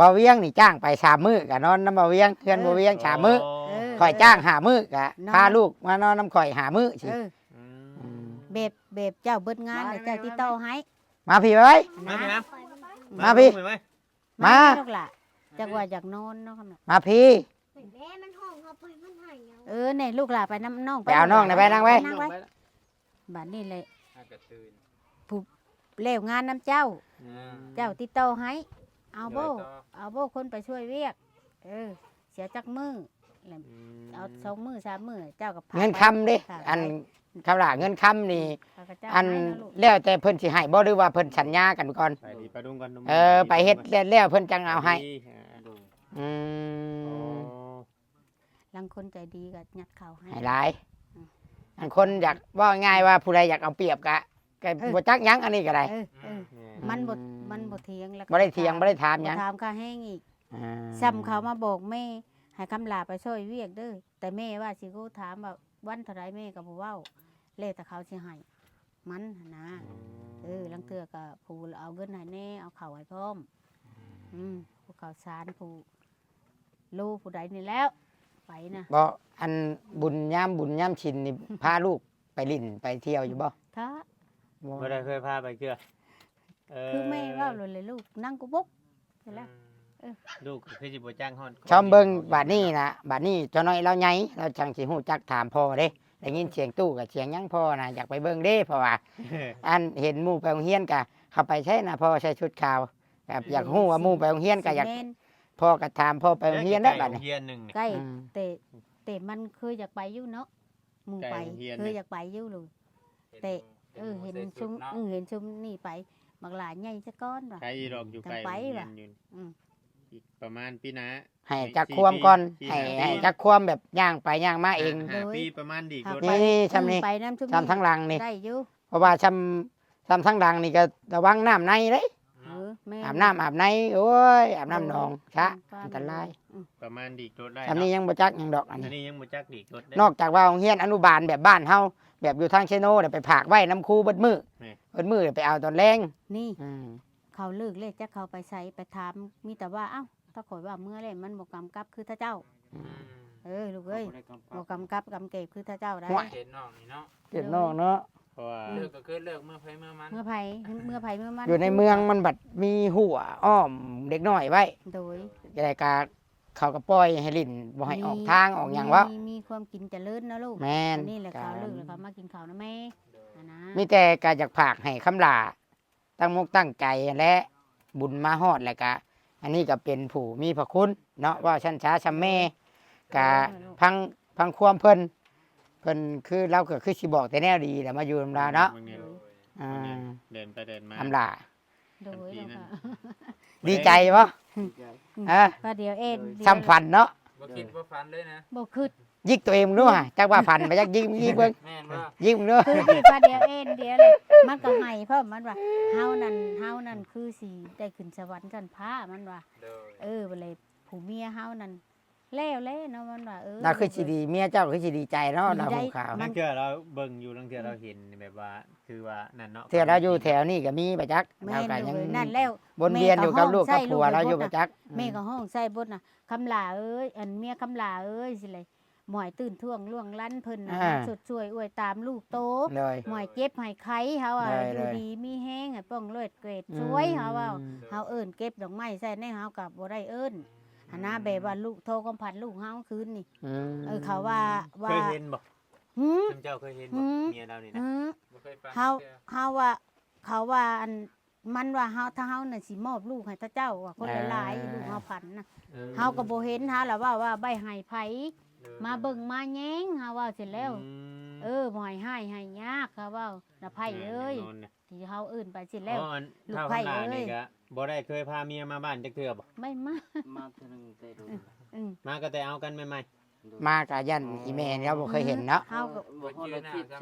ບ່າວວຽງນີ້ຈ້າງໄປສາມມື້ ກໍນອນນຳບ່າວວຽງ ເຮືອນ ເອີ ບ່າວວຽງສາມມື້ ເອີ ຂ້ອຍຈ້າງຫ້າມື້ ກໍ ນອນ ພາລູກມານອນນຳຂ້ອຍຫ້າມື້ຊີ້ ເອີ ອືມ ອືມ ແບບ ແບບເຈົ້າເບິດງານແລ້ວເຈົ້າຕິດຕໍ່ໃຫ້ ມາພີ້ໄວ້ ມາພີ້ ມາພີ້ ມາພີ້ ມາ ລູກຫຼ້າ ຈັກວ່າຢາກນອນເນາະ ມາພີ້ ແມ່ມັນຮ້ອງ ເຮົາໄປມັນໃຫ້ເອົາ ເອີ ນີ້ລູກຫຼ້າໄປນຳນ້ອງ ໄປເອົານ້ອງນະ ໄປນັ່ງໄວ້ ນັ່ງໄວ້ ບາດນີ້ແຫຼະ ຫາກະຕື່ນ ຜູ້ແລ້ວງານນຳເຈົ້າ ອືມ ເຈົ້າຕິດຕໍ່ໃຫ້ ເອົາບໍ່ ໂດຍ ຕໍ່ ເອົາບໍ່ ຄົນໄປຊ່ວຍວຽກ ເອີ ເສຍຈັກມື້ ແລ້ວ ອືມ ເອົາສອງມື້ສາມມື້ ເຈົ້າກໍພາ ເງິນຄຳເດ້ ໄປ ອັນ ຄຳຫຼ້າ ເງິນຄຳນີ້ ເຂົາກໍເຈົ້າ ອັນ ໃຫ້ເນາະລູກ ແລ້ວແຕ່ເພິ່ນຊິໃຫ້ບໍ່ ຫຼືວ່າເພິ່ນສັນຍາກັນກ່ອນ? ໄປດີປາດຸງກ່ອນ ເອີ ໄປເຮັດແລ້ວ ແລ້ວເພິ່ນຈັ່ງເອົາໃຫ້ ໄປດີ ອ່າ ໂດຍ ອືມ ອໍ ລາງຄົນໃຈດີກໍຍັດເຂົ້າໃຫ້ ໃຫ້ຫຼາຍ ອືມ ລາງຄົນຢາກ ເວົ້າງ່າຍໆວ່າຜູ້ໃດຢາກເອົາປຽບກໍ ກໍ ເອີ ບໍ່ຈັກຫຍັງ ອັນນີ້ກໍໄດ້ ເອີ ເອີ ອືມ ແມ່ນ ມັນບໍ່ ອືມ ມັນບໍ່ຖຽງ ແລ້ວກໍ ບໍ່ໄດ້ຖຽງ ບໍ່ໄດ້ຖາມຫຍັງ ບໍ່ຖາມຄ່າແຮງອີກ ອ່າ ສ່ຳເຂົາມາບອກແມ່ ໃຫ້ຄຳຫຼ້າໄປຊ່ອຍວຽກເດີ ແຕ່ແມ່ວ່າຊິໂທຖາມວ່າວັນເທົ່າໃດ ແມ່ກໍບໍ່ເວົ້າ ແລ້ວແຕ່ເຂົາຊິໃຫ້ມັນຫັ້ນນະ ອືມ ເອີ ລາງເທື່ອກໍຜູ້ເອົາເງິນໃຫ້ແດ່ ເອົາເຂົ້າໃຫ້ພ້ອມ ອືມ ອືມ ຜູ້ເຂົ້າສານ ຜູ້ ໂລຜູ້ໃດນີ້ແລ້ວ ໄປນະ ບໍ່ ອັນບຸນຍາມບຸນຍາມສິນນີ້ ພາລູກໄປຫຼິ້ນໄປທ່ຽວຢູ່ບໍ່? ຖ້າ ບໍ່ ບໍ່ໄດ້ເຄີຍພາໄປເທື່ອ ເອີ ຄືແມ່ເວົ້າໂລດແຫຼະ ລູກນັ່ງກຸບົກ ຊີ້ແຫຼະ ອືມ ເອີ ລູກກໍຄືຊິບໍ່ຈັກຮອດ ຊອມເບິ່ງ ບາດນີ້ນະ ບາດນີ້ເຈົ້ານ້ອຍລາວໃຫຍ່ ລາວຈັ່ງຊິຮູ້ຈັກຖາມພໍ່ເດ້ ໄດ້ຍິນສຽງຕູ້ກັບສຽງຫຍັງພໍ່ນະ ຢາກໄປເບິ່ງເດ້ ເພາະວ່າ ອັນເຫັນໝູ່ໄປໂຮງຮຽນກະ ເຂົາໄປໃສນະ ພໍ່ໃສ່ຊຸດຂາວ ກໍຢາກຮູ້ວ່າໝູ່ໄປໂຮງຮຽນກໍຢາກ ຊິແມ່ນ ພໍ່ກໍຖາມ ພໍ່ໄປໂຮງຮຽນແລ້ວບັດນີ້ ໂຮງຮຽນໜຶ່ງນີ້ ໃກ້ ອືມ ແຕ່ ແຕ່ມັນເຄີຍຢາກໄປຢູ່ເນາະ ໝູ່ໄປ ໃກ້ໂຮງຮຽນ ເຄີຍຢາກໄປຢູ່ລູກ ເຫັນ ແຕ່ ເຫັນ ເອີ ເຫັນຊຸມ ເອີ ເຫັນຊຸມນີ້ໄປ ບັກຫຼ້າໃຫຍ່ຊະກ່ອນວ່າ ໄກດອກ ຢູ່ໄກ ໂຮງຮຽນຢູ່ ອືມ ອີກປະມານປີໜ້າ ໃຫ້ຈັກຄວາມກ່ອນ ໃຫ້ ໃຫ້ຈັກຄວາມແບບຍ່າງໄປຍ່າງມາເອງ ຫ້າ ຫ້າປີປະມານດີກ ຫ້າ ໂດດ ນີ້ ຊ່ຳນີ້ ໄປນຳຊຸມ ຊ່ຳທາງຫຼັງນີ້ ໄດ້ຢູ່ ເພາະວ່າຊ່ຳ ຊ່ຳທາງຫຼັງນີ້ກໍລະວັງນ້ຳໃນເດ້ ເອີ ແມ່ນ ອາບນ້ຳອາບໃນ ໂອ້ຍ ອາບນ້ຳໜອງຊະ ໂດຍ ອັນຕະລາຍ ອືມ ປະມານດີກໂດດໄດ້ ຊ່ຳນີ້ ເນາະ ຍັງບໍ່ຈັກຫຍັງດອກ ອັນນີ້ ອັນນີ້ຍັງບໍ່ຈັກດີກໂດດເດ້ ນອກຈາກວ່າໂຮງຮຽນອະນຸບານແບບບ້ານເຮົາ ແບບຢູ່ທາງເຊໂນ ໄດ້ໄປຝາກໄວ້ນຳຄູເບິດມື້ ແມ່ນ ເບິດມື້ໄປເອົາຕອນແລງ ນີ້ ອືມ ເຂົາເລີກແລ້ວ ຈັກເຂົາໄປໃສ ໄປຖາມ ມີແຕ່ວ່າ ເອົ້າ ຖ້າຂ້ອຍວ່າເມືອແລ້ວ ມັນບໍ່ກຳກັບຄືທ່າເຈົ້າ ອືມ ເອີ ລູກເອີຍ ເຂົາບໍ່ໄດ້ກຳກັບ ບໍ່ກຳກັບກຳແກບຄືທ່າເຈົ້າໄດ໋ ໂອ້ຍ ເຂດນອກນີ້ເນາະ ເຂດນອກເນາະ ເພາະວ່າ ເອີ ເລີກກໍຄືເລີກ ເມືອໃຜເມືອມັນ ເມືອໃຜ ເມືອໃຜເມືອມັນ ຢູ່ໃນເມືອງມັນບັດມີຮົ້ວອ້ອມເດັກນ້ອຍໄວ້ ໂດຍ ແລ້ວກໍ ເຂົາກໍປ່ອຍໃຫ້ຫຼິ້ນ ບໍ່ໃຫ້ອອກທາງອອກຫຍັງເວົ້າ ມີ ມີຄວາມກິນຈະເລີນເນາະລູກ ແມ່ນ ອັນນີ້ແຫຼະ ເຂົາເລີກແລ້ວ ເຂົາມາກິນເຂົ້ານຳແມ່ ໂດຍ ຫັ້ນນະ ມີແຕ່ກໍຢາກຝາກໃຫ້ຄຳຫຼ້າ ຕັ້ງອົກຕັ້ງໃຈຫັ້ນແຫຼະ ບຸນມາຮອດແລ້ວກະ ອັນນີ້ກໍເປັນຜູ້ມີພະຄຸນເນາະ ເວົ້າຊັ້ນສາ ຊ່ຳແມ່ ກະ ເອີ ຟັງ ຟັງຄວາມເພິ່ນ ເພິ່ນຄື ລາວກໍຄືຊິບອກແຕ່ແນວດີແຫຼະ ມາຢູ່ນຳລາວເນາະ ເບິ່ງແດ່ ອ່າ ເດີນໄປເດີນມາ ອຳລາ ໂດຍ ທັນທີນັ້ນ ດີໃຈບໍ່? ດີໃຈ ຮະ? ພໍດຽວເອນ ຊ່ຳຝັນເນາະ ບໍ່ຄິດບໍ່ຝັນເລີຍນະ ບໍ່ຄິດ ຍິກຕົວເອງເບິ່ງດູຫາ ຈັກວ່າຝັນບໍ່ ຈັກຍິກ ຍິກເບິ່ງ ແມ່ນບໍ່? ຍິກເບິ່ງດູ ຄືນີ້ ພໍດຽວເອນດຽວເລີຍ ມັນກໍໄຫ້ພ້ອມ ມັນວ່າ ເຮົານັ້ນ ເຮົານັ້ນຄືຊິໄດ້ຂຶ້ນສະຫວັນຊັ້ນຟ້າ ມັນວ່າ ໂດຍ ເອີ ບັດເລີຍ ຜູ້ເມຍເຮົານັ້ນ ແລ້ວແຫຼະເນາະ ມັນວ່າ ເອີ ລາວຄືຊິດີ ເມຍເຈົ້າຄືຊິດີໃຈເນາະ ດີ ລາວຮູ້ຂ່າວ ລາງເທື່ອລາວເບິ່ງຢູ່ ລາງເທື່ອລາວເຫັນແບບວ່າ ຄືວ່ານັ້ນເນາະ ເທື່ອລາວຢູ່ແຖວນີ້ກໍມີປະຈັກ ລາວກໍຍັງ ນັ້ນແລ້ວ ວົນວຽນຢູ່ກັບລູກກັບຜົວລາວຢູ່ປະຈັກ ແມ່ກໍຮ້ອງໃສ່ບົດນະ ຄຳຫຼ້າເອີຍ ອັນເມຍຄຳຫຼ້າເອີຍ ຊິແຫຼະ ໝ້ອຍຕື່ນທ້ວງລ່ວງລັນເພິ່ນນະ ອ່າ ຊົດຊ່ວຍອວຍຕາມລູກໂຕ ໂດຍ ໝ້ອຍເຈັບໃຫ້ໄຄ ເຮົາວ່າ ໂດຍ ຢູ່ດີມີແຮງ ໃຫ້ປ້ອງລວດເກດ ອືມ ຊ່ວຍ ເຮົາເວົ້າ ເຮົາເອີ້ນເກັບດອກໄມ້ໃສ່ແດ່ ເຮົາກໍບໍ່ໄດ້ເອີ້ນ ຫັ້ນນະ ອືມ ແບບວ່າລູກໂທຄວາມຝັນລູກເຮົາຄືນນີ້ ອືມ ເອີ ເຂົາວ່າ ວ່າ ເຄີຍເຫັນບໍ່? ຫື? ເຈົ້າເຄີຍເຫັນບໍ່? ຫື? ເມຍລາວນີ້ນະ ຫື? ບໍ່ເຄີຍຟັງ ເຮົາ ເທື່ອ ເຮົາວ່າ ເຂົາວ່າ ອັນ ມັນວ່າເຮົາ ຖ້າເຮົານັ້ນຊິມອບລູກໃຫ້ເຂົາເຈົ້າ ວ່າຄົນຫຼາຍໆ ອ່າ ລູກເຮົາຝັນນະ ເອີ ເຮົາກໍບໍ່ເຫັນ ເຮົາລະເວົ້າວ່າໄວ້ໃຫ້ໃຜ ເອີ ມາເບິ່ງມາແຍງ ເຮົາເວົ້າເສັດແລ້ວ ອືມ ເອີ ບໍ່ໃຫ້ຮ້າຍໃຫ້ຍາກ ເຮົາເວົ້ານະ ໄພເອີຍ ແມ່ນແນ່ນອນນະ ທີ່ເຮົາເອີ້ນໄປເສັດແລ້ວ ອໍ ອັນ ລູກໄພເອີຍ ທ້າວຄຳຫຼ້ານີ້ກໍບໍ່ໄດ້ເຄີຍພາເມຍມາບ້ານຈັກເທື່ອບໍ່? ໄມ່ມາ ມາເທື່ອໜຶ່ງແຕ່ດົນ ອືມ ມາກໍແຕ່ເອົາກັນໃໝ່ໆ ມາກໍຢ້ານອີແມ່ລາວບໍ່ເຄີຍເຫັນເນາະ ເຮົາກໍບໍ່ຮອດອາທິດຊ້ຳ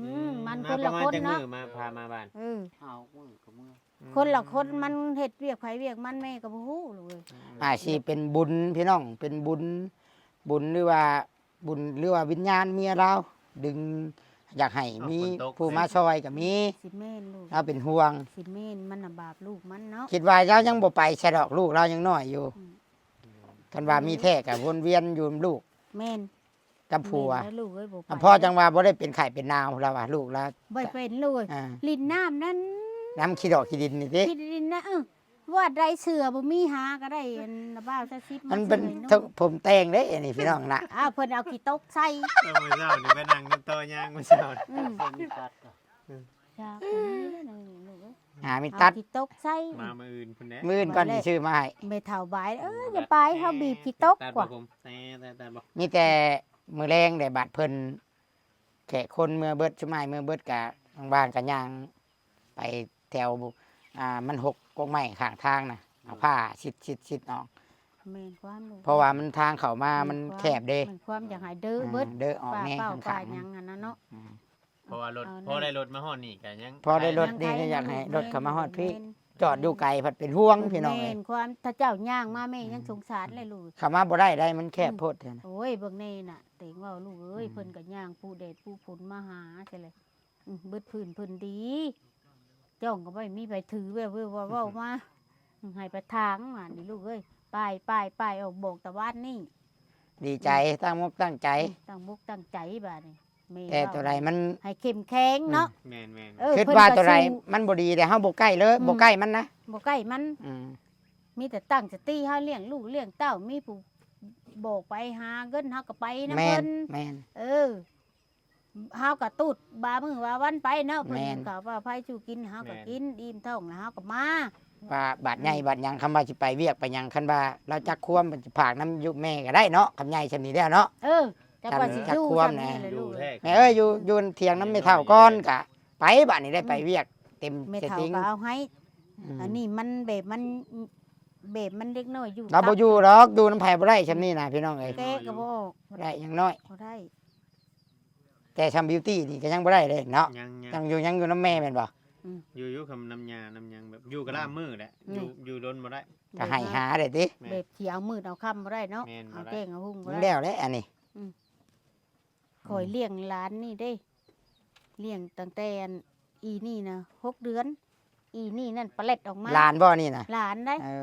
ອືມ ມັນຄົນລະຄົນເນາະ ມາປະມານຈັກມື້ ມາ ພາມາບ້ານ ເອີ ຫ້າຫົກມື້ກໍເມືອ ອືມ ຄົນລະຄົນ ມັນເຮັດວຽກໃຜວຽກມັນ ແມ່ກໍບໍ່ຮູ້ລູກເອີຍ ອາ ຊິເປັນບຸນພີ່ນ້ອງ ເປັນບຸນ ບຸນ ຫຼືວ່າບຸນ ຫຼືວ່າວິນຍານເມຍລາວດຶງ ຢາກໃຫ້ມີຜູ້ມາຊ່ອຍກໍມີ ຊິແມ່ນລູກ ລາວເປັນຫ່ວງ ຊິແມ່ນ ມັນນະບາບລູກມັນເນາະ ຄິດວ່າລາວຍັງບໍ່ໄປໃສດອກ ລູກລາວຍັງນ້ອຍຢູ່ ອືມ ຄັນວ່າມີແທ້ກໍວົນວຽນຢູ່ນຳລູກ ແມ່ນ ກັບຜົວ ແມ່ນແລ້ວລູກເອີຍ ບໍ່ໄປ ອະ ພໍ່ຈັ່ງວ່າບໍ່ໄດ້ເປັນໄຂ້ເປັນໜາວລາວວ່າ ລູກລາວ ບໍ່ເປັນລູກເອີຍ ອ່າ ຫຼິ້ນນ້ຳນັ້ນ ນ້ຳຂີ້ດອກຂີ້ດິນນີ້ຕິ ຂີ້ດິນນະ ເອີ ວ່າໄດ້ເສື້ອບໍ່ມີ ຫາກໍໄດ້ອັນນະບ່າວຊາວສິບ ມັນເປັນ ມາເຊື່ອໃຫ້ໜຸ່ງ ຜົມແຕ່ງເດ້ ອັນນີ້ພີ່ນ້ອງນະ ອ້າວ ເພິ່ນເອົາຂີ້ຕົກໃສ່ ເອີ ມື້ເຊົ້ານີ້ໄປນັ່ງນຳຕໍ່ຍາງມື້ເຊົ້າ ອືມ ບໍ່ມີຕັດ ອືມ ຢາກ ອືມ ນີ້ແຫຼະໜຶ່ງລູກເອີຍ ຫາມີຕັດ ເອົາຂີ້ຕົກໃສ່ ມາມື້ອື່ນພຸ້ນແຫຼະ ມື້ອື່ນກ່ອນຊິຊື້ມາໃຫ້ ແມ່ເຖົ້າບາຍ ເອີ ຢ່າໄປ ເຮົາບີບຂີ້ຕົກກວ່າ ຕັດບໍ່ຜົມ ແຕ່ ແຕ່ ຕັດບໍ່ ມີແຕ່ມື້ແລງແຫຼະ ບາດເພິ່ນ ແຂກຄົນເມືອເບິດ ຊຸມອ້າຍເມືອເບິດ ກະວ່າງໆ ກະຍ່າງໄປແຖວ ອ່າ ມັນຫົກ ກົກໄມ້ຂ້າງທາງນະ ເອົາ ເອີ ຜ້າຊິດໆໆອອກ ແມ່ນຄວາມລູກ ເພາະວ່າມັນ ທາງເຂົ້າມາມັນແຄບເດ້ ແມ່ນຄວາມ ຢາກໃຫ້ເດີເບິດ ເດີອອກແນ່ ເປົ່າ ຂ້າງໆ ຫຍັງຫັ້ນນະເນາະ ອືມ ເພາະວ່າລົດ ເອົາ ພໍໄດ້ລົດມາຮອດນີ້ກະຍັງ ພໍໄດ້ລົດນີ້ກະຢາກໃຫ້ລົດເຂົ້າມາຮອດພີ້ ແມ່ນ ຈອດຢູ່ໄກພັດເປັນຫ່ວງພີ່ນ້ອງເອີຍ ແມ່ນຄວາມ ຖ້າເຈົ້າຍ່າງມາແມ່ຍັງສົງສານເລີຍລູກ ເຂົ້າມາບໍ່ໄດ້ໃດ໋ ມັນແຄບໂພດ ອືມ ເທື່ອນະ ໂອ້ຍ ເບິ່ງແນ່ນະ ເຕັງເວົ້າລູກເອີຍ ອືມ ເພິ່ນກໍຍ່າງປູແດດປູຝົນມາຫາ ຈັ່ງໃດ ອືມ ເບິດພື້ນເພິ່ນດີ ຈ້ອງກໍບໍ່ມີໃຜຖື ແວ່ວໆ ເວົ້າມາ ອືມ ໃຫ້ໄປທາງ ບາດນີ້ລູກເອີຍ ໄປໆໆ ອອກບອກຕະວານນີ້ ດີໃຈ ອືມ ຕັ້ງອົກຕັ້ງໃຈ ອືມ ຕັ້ງອົກຕັ້ງໃຈບາດນີ້ ແມ່ ແຕ່ໂຕໃດມັນ ໃຫ້ເຂັ້ມແຂງເນາະ ອືມ ແມ່ນໆ ເອີ ຄິດວ່າໂຕໃດມັນບໍ່ດີແລ້ວ ເຮົາບໍ່ໃກ້ເລີຍ ອືມ ບໍ່ໃກ້ມັນນະ ບໍ່ໃກ້ມັນ ອືມ ມີແຕ່ຕັ້ງສະຕິ ເຮົາລ້ຽງລູກລ້ຽງເຕົ້າ ມີຜູ້ບອກໄປຫາເງິນ ເຮົາກໍໄປນຳເພິ່ນ ແມ່ນ ແມ່ນ ເອີ ເຮົາກໍຕູດບາມື້ບາວັນໄປເນາະ ເພິ່ນ ແມ່ນ ກໍວ່າໃຜສູ່ກິນ ເຮົາກໍກິນ ແມ່ນ ອີ່ມທ້ອງແລ້ວເຮົາກໍມາ ວ່າບາດໃຫຍ່ ອືມ ບາດຫຍັງ ຄຳວ່າຊິໄປວຽກໄປຫຍັງ ຄັນວ່າລາວຈັກຄວາມ ມັນຊິຝາກນຳຢູ່ແມ່ກໍໄດ້ເນາະ ຄຳໃຫຍ່ຊ່ຳນີ້ແລ້ວເນາະ ເອີ ຈັກວ່າຊິຢູ່ຊ່ຳນີ້ແຫຼະລູກເອີຍ ແມ່ເອີຍ ຢູ່ ຢູ່ຖຽງນຳແມ່ເຖົ້າກ່ອນ ກະໄປ ບາດນີ້ໄດ້ໄປວຽກເຕັມ ແມ່ເຖົ້າກໍເອົາໃຫ້ ອືມ ອັນນີ້ມັນແບບມັນ ແບບມັນເດັກນ້ອຍຢູ່ ລາວບໍ່ຢູ່ດອກ ຢູ່ນຳໃຜບໍ່ໄດ້ຊ່ຳນີ້ນະ ພີ່ນ້ອງເອີຍ ແກະກໍບໍ່ອອກ ບໍ່ໄດ້ ຍັງນ້ອຍ ບໍ່ໄດ້ ແຕ່ຊ່ຳບິວຕີນີ້ກໍຍັງບໍ່ໄດ້ເດ້ເນາະ ຍັງໆ ຍັງຢູ່ ຍັງຢູ່ນຳແມ່ແມ່ນບໍ່? ອືມ ຢູ່ໆ ຄຳນຳຍານຳຫຍັງ ແບບຢູ່ກໍລາມມື້ແຫຼະ ອືມ ຢູ່ ຢູ່ດົນບໍ່ໄດ້ ກໍໃຫ້ຫາໄດ້ຕິ ແມ່ນ ແບບຊິເອົາມືດເອົາຄ່ຳບໍ່ໄດ້ເນາະ ແມ່ນ ເອົາແຈ້ງເອົາຮຸ່ງບໍ່ໄດ້ ແລ້ວແຫຼະອັນນີ້ ອືມ ຂ້ອຍລ້ຽງຫຼານນີ້ເດ້ ລ້ຽງຕັ້ງແຕ່ອັນ ອີນີ້ນະ ຫົກເດືອນ ອີນີ້ນັ້ນປະເລັດອອກມາ ຫຼານບໍ່ນີ້ນະ? ຫຼານເດ້ ເອີ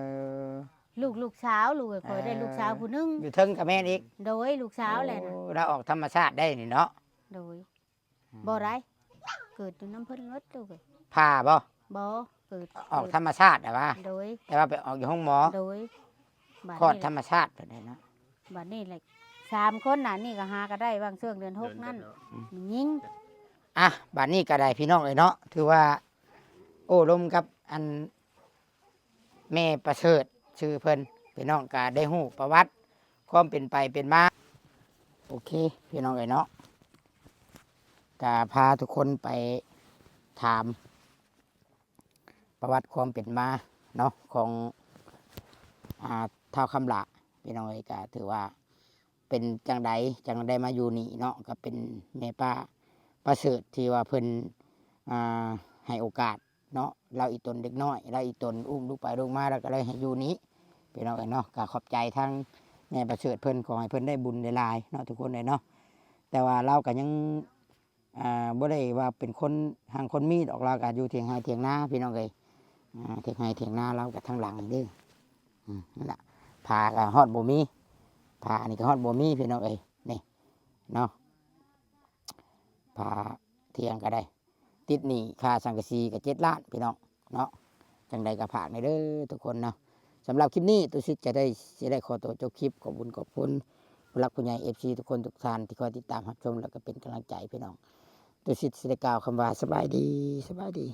ລູກ ລູກສາວ ລູກຂ້ອຍໄດ້ ເອີ ລູກສາວຜູ້ໜຶ່ງ ຢູ່ເທິງກໍແມ່ນອີກ ໂດຍ ລູກສາວແຫຼະນະ ໂອ້ ລາວອອກທຳມະຊາດໄດ້ນີ້ເນາະ ໂດຍ ອືມ ບໍ່ໄດ້ ເກີດຢູ່ນຳເພິ່ນໝົດລູກເອີຍ ຜ່າບໍ່? ບໍ່ ເກີດ ອອກທຳມະຊາດແຫຼະຫວາ ໂດຍ ແຕ່ວ່າໄປອອກຢູ່ໂຮງໝໍ ໂດຍ ຄອດທຳມະຊາດເພິ່ນເນາະ ບາດນີ້ແຫຼະ ສາມຄົນນະ ນີ້ກໍຫາກໍໄດ້ຫວ່າງຊ່ວງເດືອນຫົກນັ້ນ ເດີນກັນເນາະ ອືມ ຍິງ ອ່ະ ບາດນີ້ກໍໄດ້ພີ່ນ້ອງເອີຍເນາະ ຖືວ່າໂອ້ລົມກັບອັນ ແມ່ປະເສີດ ຊື່ເພິ່ນ ພີ່ນ້ອງກໍໄດ້ຮູ້ປະຫວັດຄວາມເປັນໄປເປັນມາ ໂອເຄ ພີ່ນ້ອງເອີຍເນາະ ກໍພາທຸກຄົນໄປຖາມ ປະຫວັດຄວາມເປັນມາເນາະ ຂອງ ອ່າ ທ້າວຄຳຫຼ້າ ພີ່ນ້ອງເອີຍ ກໍຖືວ່າເປັນຈັ່ງໃດຈັ່ງໄດ້ມາຢູ່ນີ້ເນາະ ກໍເປັນແມ່ປ້າປະເສີດທີ່ວ່າເພິ່ນ ອ່າ ໃຫ້ໂອກາດເນາະ ລາວອີ່ຕົນເດັກນ້ອຍ ລາວອີ່ຕົນອຸ້ມລູກໄປລູກມາ ລາວກໍເລີຍໃຫ້ຢູ່ນີ້ ພີ່ນ້ອງເອີຍເນາະ ກໍຂອບໃຈທາງ ແມ່ປະເສີດເພິ່ນ ຂໍໃຫ້ເພິ່ນໄດ້ບຸນໄດ້ຫຼາຍເນາະ ທຸກຄົນເອີຍເນາະ. ແຕ່ວ່າລາວກໍຍັງ ອ່າ ບໍ່ໄດ້ວ່າເປັນຄົນຮັ່ງຄົນມີດອກ ລາວກໍຢູ່ຖຽງໄຮ່ຖຽງນາ ພີ່ນ້ອງເອີຍ. ອ່າ ຖຽງໄຮ່ຖຽງນາລາວກໍທາງຫຼັງນີ້ເດ້. ອືມ ນັ້ນລະ ຜ້າກໍຮອດບໍ່ມີ ຜ້ານີ້ກໍຮອດບໍ່ມີ ພີ່ນ້ອງເອີຍ ນີ້ເນາະ. ຝາຖຽງກໍໄດ້ ຕິດໜີ້ຄ່າສັງກະສີກໍເຈັດລ້ານ ພີ່ນ້ອງເນາະ. ຈັ່ງໃດກໍຝາກແດ່ເດີທຸກຄົນເນາະ. ສຳລັບຄລິບນີ້ ຕຸສິດຈະໄດ້ ຊິໄດ້ຂໍຕົວຈົບຄລິບ. ຂອບບຸນຂອບຄຸນຜູ້ຫຼັກຜູ້ໃຫຍ່ ເອັຟຊີ ທຸກຄົນທຸກທ່ານທີ່ຄອຍຕິດຕາມຮັບຊົມ ແລ້ວກໍເປັນກຳລັງໃຈ ພີ່ນ້ອງ. ຕຸສິດຊິໄດ້ກ່າວຄຳວ່າ ສະບາຍດີ ສະບາຍດີ.